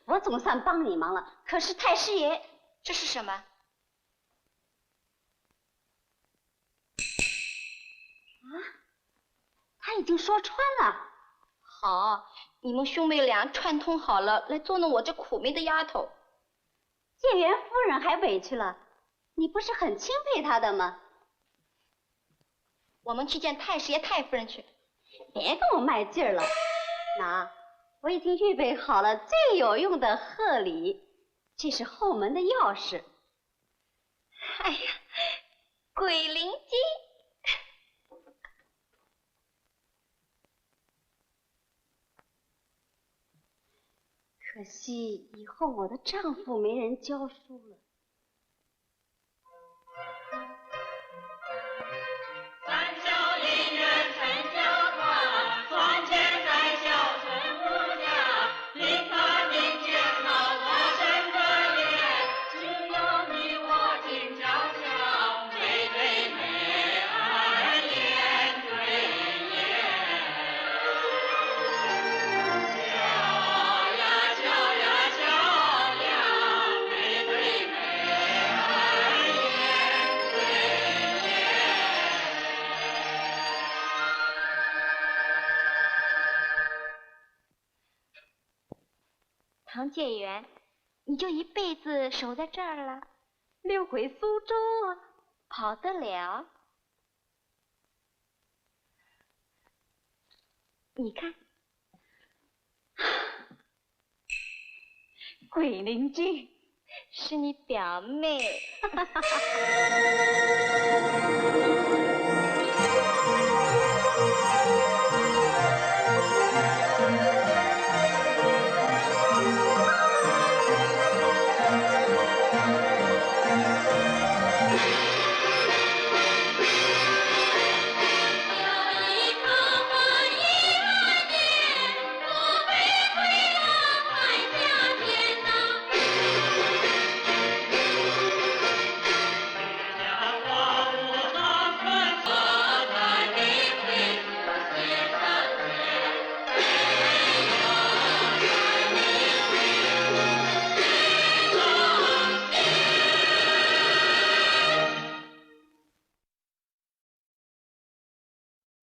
我总算帮你忙了，可是太师爷……这是什么？ 啊，他已经说穿了。好，你们兄妹俩串通好了，来捉弄我这苦命的丫头。建元夫人还委屈了，你不是很钦佩她的吗？我们去见太师爷、太夫人去。别跟我卖劲儿了，喏，我已经预备好了最有用的贺礼，这是后门的钥匙。 哎呀，鬼灵精！可惜以后我的丈夫没人教书了。解元，你就一辈子守在这儿了。溜回苏州啊？跑得了？你看，桂林君是你表妹。